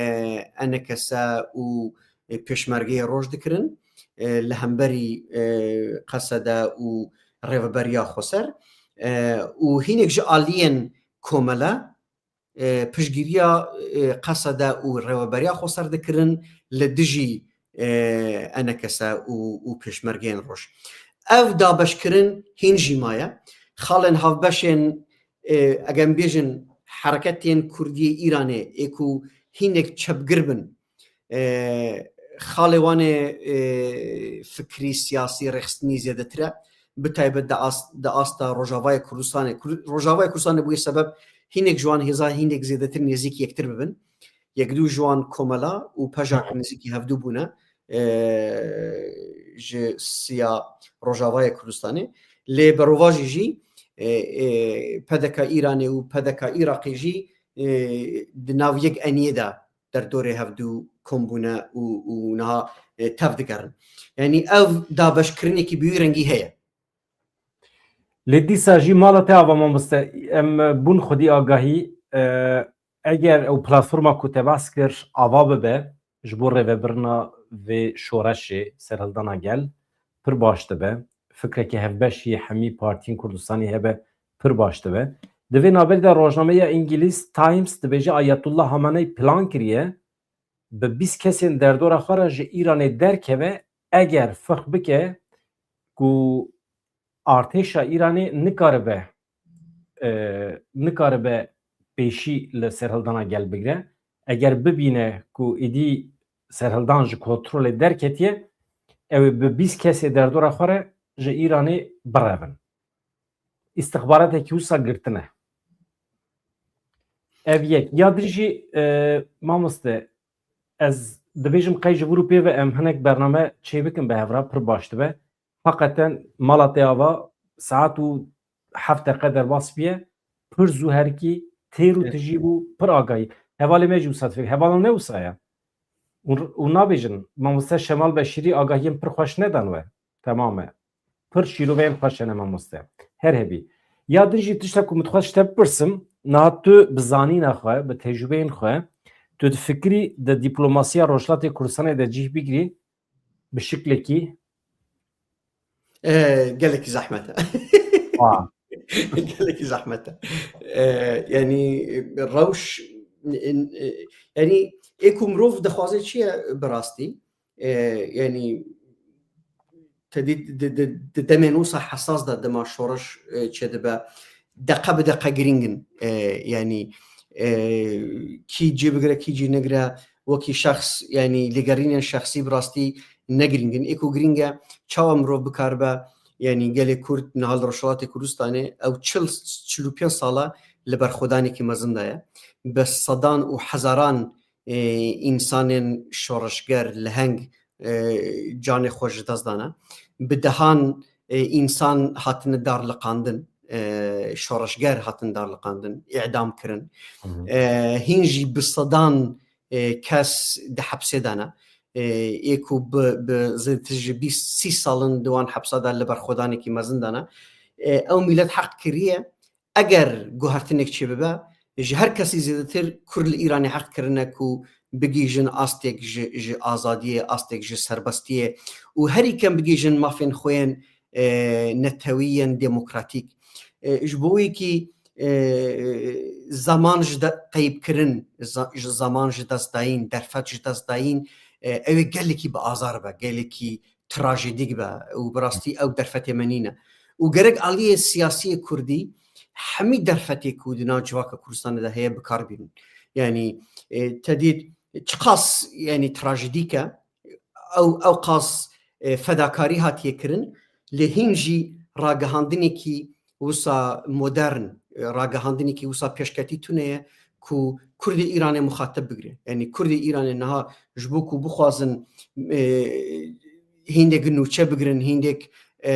E N K S û, e, Pêşmergeyê Roj dikirin, e, li hemberî, e, Qesede û Rêveberiya Xweser, e, û hînek ji aliyên komele, e, piştgiriya, e, Qesede û Rêveberiya Xweser dikirin li dijî, e, E N K S û, û Pêşmergeyên Roj. Ev dabeşkirin hîn jî maye. Xalên hevbeşên, e, eger em bêjin hereketên Kurdî yê Îranê ê ku hînek çepgir bin, e, xalê wan ê, e, fikrî, siyasî, rêxistinî zêdetir e. Bi taybet di as-, di asta Rojavayê Kurdistanê. Kur-, Rojavayê Kurdistanê bûye sebeb hînek ji wan hêza hînek zêdetir nêzîk yektir bibin. Yek du ji wan komela û pejak nêzîkî hevdu bûne, e, ji siya Rojavayê Kurdistanê. Lê berovajî jî, e, e, P D K Îranê û P D K Iraqê jî, e, di nav yek eniyê de derdorê hevdu kom bûne û, û niha, e, tev digerin. Yanî ev dabeşkirinekî bi wî rengî heye. Lê dîsa jî mala te ava mamoste, em bûn xwedî agahî, e, eger ew platforma ku te behs kir ava bibe ji bo rêvebirina vê şoreşê serhildana gel, pir baş dibe. Fikreke hevbeş yê hemî partiyên Kurdistanê hebe, pir baş dibe. Di vê navberî de rojnameya Îngilîz Times dibêje Ayetullah Hameney plan kiriye bi bîst kesên derdora xwe re ji Îranê derkeve, eger firq bike ku artêşa Îranê nikaribe, e, nikaribe pêşî li serhildana gel bigire. Eger bibîne ku êdî serhildan ji kontrolê derketiye, ew ê bi bîst kesê derdora xwe re ji Îranê birevin. Îstixbaratekî wisa girtine. Ev yek. Ya din jî, e, mamoste, ez dibêjim qey ji vir û pê ve em hinek bername çêbikin bi hev re, pir baş dibe. Heqeten mala te ava saet û heft deqe derbas biye, pir zû herikî, têr û Evet. tijî bû, pir agahî. Hevalê me jî wisa difik. Hevala ne wisa ye? Û, û nabêjin, mamoste Şemal Beşîrî agahiyên pir xweş nedan we. Temam e. Pir şîroveyên xweş hene mamoste. Her hebî. Ya din jî tiştek ku min dixwest ji te bipirsim, niha tu bi zanîna xwe, bi tecrûbeyên xwe, tu difikirî di dîplomasiya Rojhilatê Kurdistanê de cih bigirî, bi şiklekî? E, gelekî zehmet e. Wa. Gelekî zehmet e. E, yanî, e, rewş, e, e, yanî, ê ku mirov dixwaze çi ye bi rastî? E, yanî, te dî di, di, di demên wisa hesas de dema şoreş, e, çêdibe, deqe bi deqe girîng in. E, yanî, e, kî cê bigire, kî cê negire, wekî şexs, yanî lêgerînên şexsî bi rastî ne girîng in. Ê ku girîng e, çawa mirov bikaribe, yanî gelê Kurd niha li Rojhilatê Kurdistanê ew çil, çil û pênc sala li berxwedanekî mezin de ye. Bi sedan û hezaran, e, însanên şoreşger, leheng, e, canê xwe ji dest dane. Bi dehan, e, însan hatine darliqandin, e, şoreşger hatin darliqandin, îdam kirin. Hı hı. E, hîn jî bi sedan, e, kes di hepsê de ne. E, ê ku bi, bi zêdetir ji bîst sî sal in di wan hepsa de li berxwedanekî mezin de ne. E, ew mîlet heq kiriye, eger guhertinek çêbibe, ji her kesî zêdetir Kurd li Îranê heq kirine ku bigihîjin astek ji, ji azadiyê, astek ji serbestiyê û herî kem bigihîjin mafên xwe yên, e, netewî yên demokratîk. E, ji bo wê kî, e, zeman ji de qeybkirin, za-, ji zeman ji dest dayîn, derfet ji dest dayîn, e, ew ê gelekî bi azar be, gelekî trajedîk be û bi rastî ew derfetê me nîne. Û gerek aliyê siyasiyê kurdî hemî derfetê ku di nav civaka Kurdistanê de heye bi kar bînin. Yanî, e, te dît çiqas, yanî, trajedîk e, ew, ew qas, e, fedakarî hatiye kirin, lê hîn jî ragihandinekî wisa modern, e, ragihandinekî wisa pêşketî tune ye ku Kurdê Îranê muxateb bigire. Yanî Kurdê Îranê niha ji bo ku bixwazin, e, hîndek nûçe bigirin, hîndek, e,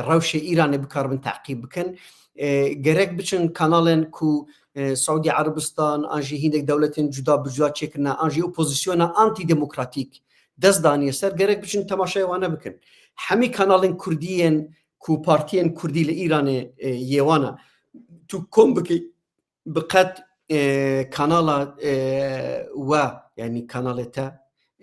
rewşê Îranê bikaribin teqîb bikin, e, gerek biçin kanalên ku, e, Saûdî Erebistan an jî hîndek dewletên cuda bi cuda çêkirine, an jî opozisyona antîdemokratîk dest daniye ser, gerek biçin temaşeyê wane bikin. Hemî kanalên kurdî yên ku partiyên kurdî li Îranê, e, yê wan e, tu kom bikî, bi qet, e, kanala, e, we, yanî kanalê te,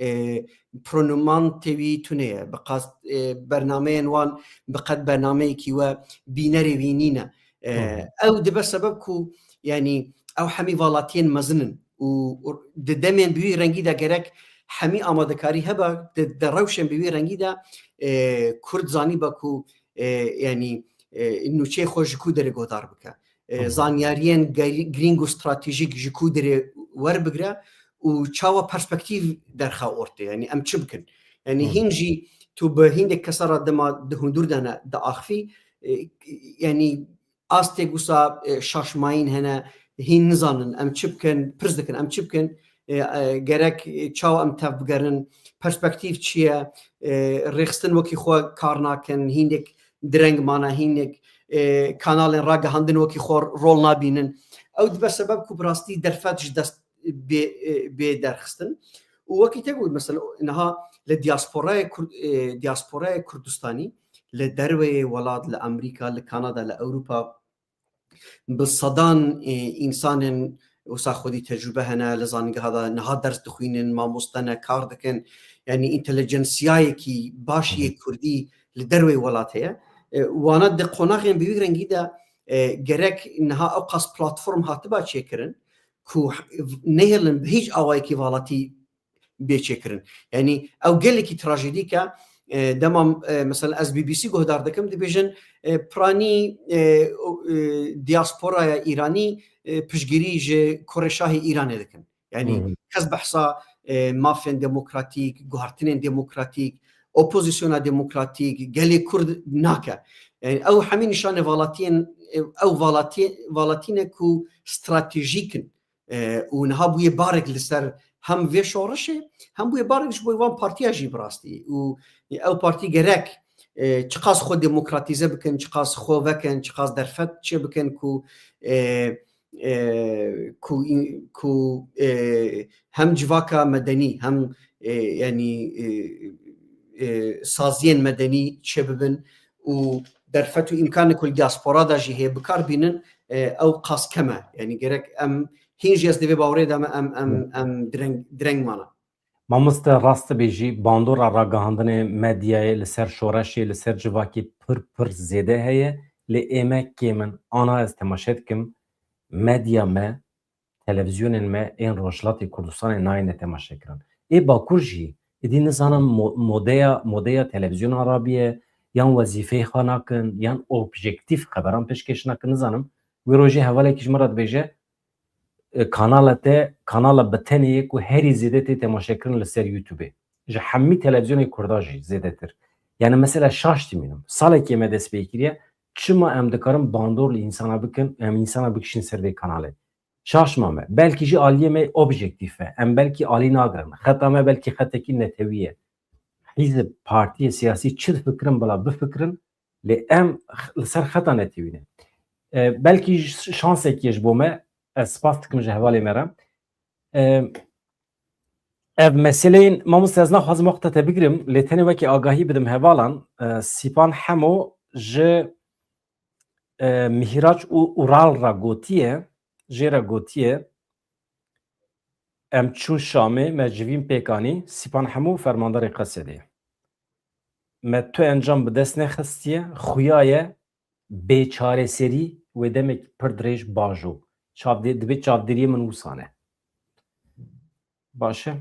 e, pronumantê wî tune ye. Bi qas, e, bernameyên wan bi qet bernameyekî we bînerê wî nîne. E, Hı hı. Ew dibe sebeb ku, yanî, ew hemî valatiyên mezin in û, û di demên bi wî rengî de gerek hemî amadekarî hebe, di, di rewşên bi wî rengî de, e, Kurd zanîbe ku, e, yanî, e, nûçeyê xwe ji ku derê guhdar bike. E, Hı hı. Zanyariyên gel-, girîng û stratejîk ji ku derê werbigire û çawa perspektîf derxe ortê. Yanî em çi bikin? Yanî Hı. Hîn jî tu bi hîndek kesa re dema di hundir de ne, diaxivî, e, yanî astê wisa, e, şaşmayîn hene, hîn nizanin em çi bikin, pirs dikin em çi bikin, e, e, gerek, e, çawa em tev bigerin, perspektîf çi ye, e, rêxistin wekî xwe kar nakin, hîndek direng mane, hîndek, e, kanalên ragihandin wekî xwe rol nabînin. Ew dibe sebeb ku bi rastî derfet ji dest bê, e, bê derxistin. Û wekî te got, mesela, niha li diasporayê Kurd-, e, diasporayê Kurdistanî, li derveyê welat, li Amerîka, li Kanada, li Ewropa, bi sedan, e, însanên wisa xwedî tecrûbe hene, li zanîngeha de niha ders dixwînin, mamoste ne, kar dikin. Yanî întelijansiyayekî baş yê Hı hı. Kurdî li derveyê welat heye. E, wana di qonaxên bi wî rengî de, e, gerek niha ew qas platform hatiba çêkirin ku nehêlin bi hîç awayekî valatî bê çêkirin. Yanî ew gelekî trajedîk e. E, dema, e, mesela ez B B C guhdar dikim, dibêjin, e, piranî, e, o, e, diasporaya Îranî, e, piştgirî ji Kurê Şahê Îranê dikin. Yanî Hı hı. Kes behsa, e, mafên demokratîk, guhertinên demokratîk, opozisyona demokratîk, gelê Kurd nake. Yanî ew hemî nîşanê valatiyên, e, ew valatî-, valatî ne ku stratejîk in. E, û niha bûye barek li ser hem vê şoreşê, hem bûye barek ji bo van partiya jî bi rastî. Û ew partî gerek, e, çiqas xwe demokratîze bikin, çiqas xwe vekin, çiqas derfet çê bikin ku, e, e, ku, ku, e, hem civaka medenî, hem, e, yanî, e, e, saziyên medenî çê bibin û derfet û îmkanê ku li diaspora de jî heye bi kar bînin, e, ew qas kem e. Yanî gerek em hîn jî ez di vê bawerê de me, em, em, Hı. Em direng, direng mana. Mamoste, rast dibêjî, bandora ragihandinê medyayê li ser şoreşê, li ser civakî pir, pir zêde heye. Lê ê me kêm in. Ana ez temaşe dikim, medya me, televîzyonên me ên Rojhilatê Kurdistanê nayêne temaşekirin. Ê Bakur jî, êdî nizanim mo-, modeya, modeya televîzyona Arabî ye, yan wezîfeyê xwe nakin, yan objektîf xeberan pêşkêş nakin, nizanim. Wê rojê hevalekî ji min re dibêje, e, kanala te, kanala bi tenê ye ku herî zêde tê temaşekirin li ser YouTubeê. Ji hemî televîzyonê Kurda jî zêdetir. Yani mesela şaş dimînim. Salekê me dest pê kiriye, çima em dikarin bandor li însana bikin, em însana bikişîn ser vê kanalê? Şaş mame. Belkî jî aliyê me objektîf e. Em belkî alî nagirin. Xeta me belkî xetekî netewî ye. Hîzib, partiyê siyasî çi difikirin, bila bifikirin, lê em x-, li ser xeta netewî ne. E, belkî ş-, şansekî ye ji bo me, ez spas dikim ji hevalê me re. E, ev meseleyên, mamoste, ez naxwazim wexta te bigirim, lê tenê wekî agahî bidim hevalan. E, Sîpan Hemo ji, e, Mihraç û Ural re gotiye, jê re gotiye, em çûn Şamê, me civîn pêk anî, Sîpan Hemo, fermandarê Qesedê. me tu encam bi dest nexistiye, xuya ye bêçareserî wê demek pir dirêj bajo. Çavdê-, dibê çavdêriyê min wisa ne. Baş e.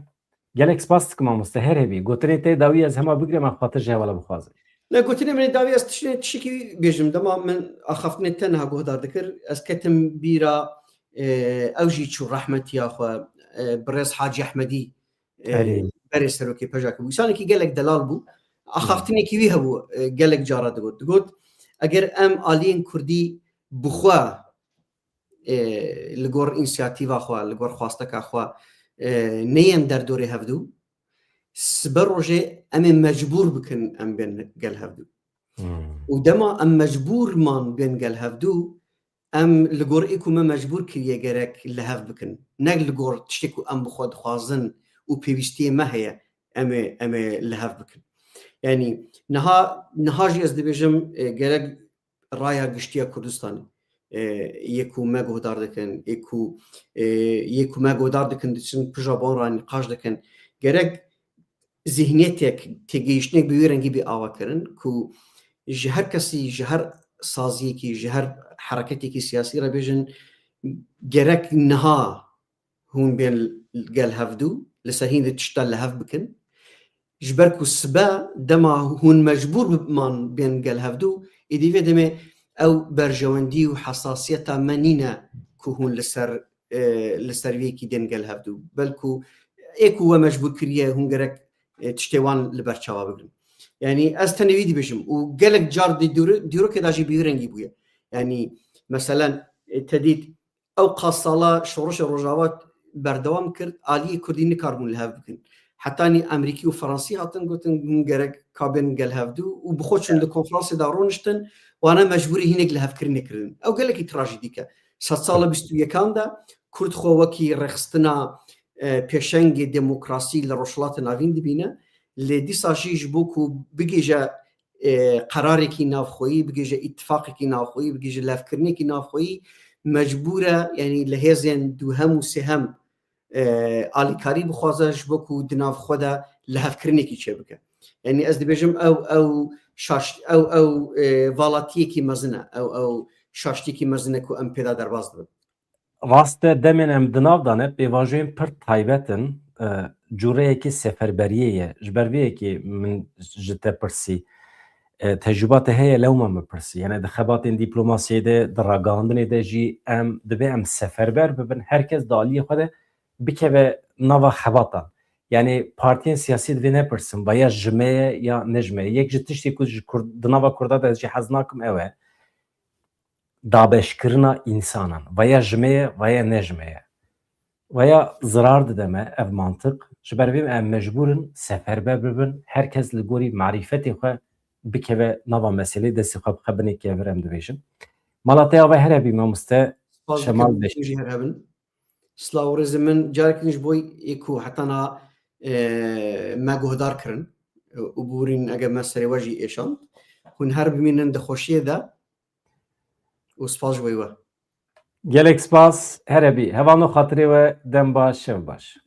Gelek spas dikim mamoste, her hebî. Gotinê te dawî ez hema bigirem, em xatir ji hevala bixwazin. Ne, gotinê min ê dawî ez tiştê, tiştekî bêjim. Dema min axaftinê te niha guhdar dikir, ez ketim bîra, e, ew jî çû rehmetiya xwe, e, birêz Hacî Ehmedî, e, Erê. berê serokê pejak bû. Însanekî gelek delal bû. Axaftinekî wî hebû, e, gelek cara digot. Digot, eger em aliyên kurdî bi xwe, e, li gor însiyatîva xwe, li gor xwasteka xwe, e, neyên derdorê hevdû, sibe rojê em ê mecbûr bikin em bên gel hevdû. Hmm. Û dema em mecbûr man bên gel hevdû, em li gor ê ku me mecbûr kiriye gerek li hev bikin. Ne li gor tiştê ku em bi xwe dixwazin û pêwîstiyê me heye, em ê, em ê li hev bikin. Yanî niha, niha jî ez dibêjim, e, gerek raya giştiya Kurdistanê, e, yê ku me guhdar dikin, yê ku, e, yê ku me guhdar dikin, diçin pija ban re nîqaş dikin. Gerek zihniyetek, têgihiştinek bi wî rengî bî avakirin ku ji her kesî, ji her saziyekî, ji her hereketekî siyasî re bêjin, gerek niha hûn bên gel hevdû, li ser hîn di tişta li hev bikin. Ji ber ku sibe dema hûn mecbûr biman bên gel hevdû, êdî vê demê ew berjewendî û hesasiyeta me nîne ku hûn li ser, e, li ser vê yekî dên gel hevdû. Belku ê ku we mecbûr kiriye hûn gerek, e, tiştê wan li ber çawa bigrin. Yanî ez tenê wî dibêjim û gelek car di dîro-, dîrokê de jî bi wî rengî bûye. Yanî meselen, e, te dît ew qas sala şoreşa Rojava berdewam kir, aliyê Kurdî nikaribûn li hev bikin. Hetanî Amerîkî û Fransî hatin gotin, hûn gerek kabên gel hevdû û bi xwe çûn di konferansê de roniştin, wana mecbûrî hinek li hevkirinê kirin. Ew gelekî trajîdîk e. Sedsala bîst û yekan de Kurd xwe wekî rêxistina, e, pêşengê demokrasî li Rojhilatê Navîn dibîne. Lê dîsa jî ji bo ku bigihîje, e, qerarekî navxweyî, bigihîje îtifaqekî navxweyî, bigihîje levkirinekî navxweyî, mecbûr e, yanî li hêzên duhem û sêhem, e, alîkarî bixwaze ji bo ku di nav xwe de lihevkirinekî çêbike. Yanî ez dibêjim ew, ew şaş-, ew, ew, e, valatiyekî mezin e, ew, ew şaştiyekî mezin e ku em pê de derbas dibin. Rast e, demên em di nav de ne, pêvajoyên pir taybet in, e, cûreyekî seferberiyê ye. Ji ber vê yekê min ji te pirsî, e, tecrûba te heye lewma min pirsî. Yanî di xebatên dîplomasiyê de, di ragihandinê de jî em, divê em seferber bibin, her kes di aliyê xwe de bikeve nava xebatan. Yanî partiyên siyasî divê nepirsin, va ya ji me ye ya ne ji me ye. Yek ji tiştê ku ji Kurd, di nava Kurda de ez jî hez nakim ew e. Dabeşkirina însanan. Va ya ji me ye, va ya ne ji me ye. Va ya zirar dide me ev mantiq. Ji ber vê em mecbûr in seferber bibin. Her kes li gorî marîfetê xwe bikeve nava meselê, destê xwe bixe binê kevir, em dibêjin. Mala te ya ve here bî mamoste Şemal Beşîr. Silav û rêzê min carek din ji bo yê ku heta niha, e, me guhdar kirin, e, û bûrîn eger me serê we jî êşand. Hûn her bimînin di xweşiyê de û spas ji bo we. Gelek spas, here bî. Hevalno xatirê we, dem baş, şev baş.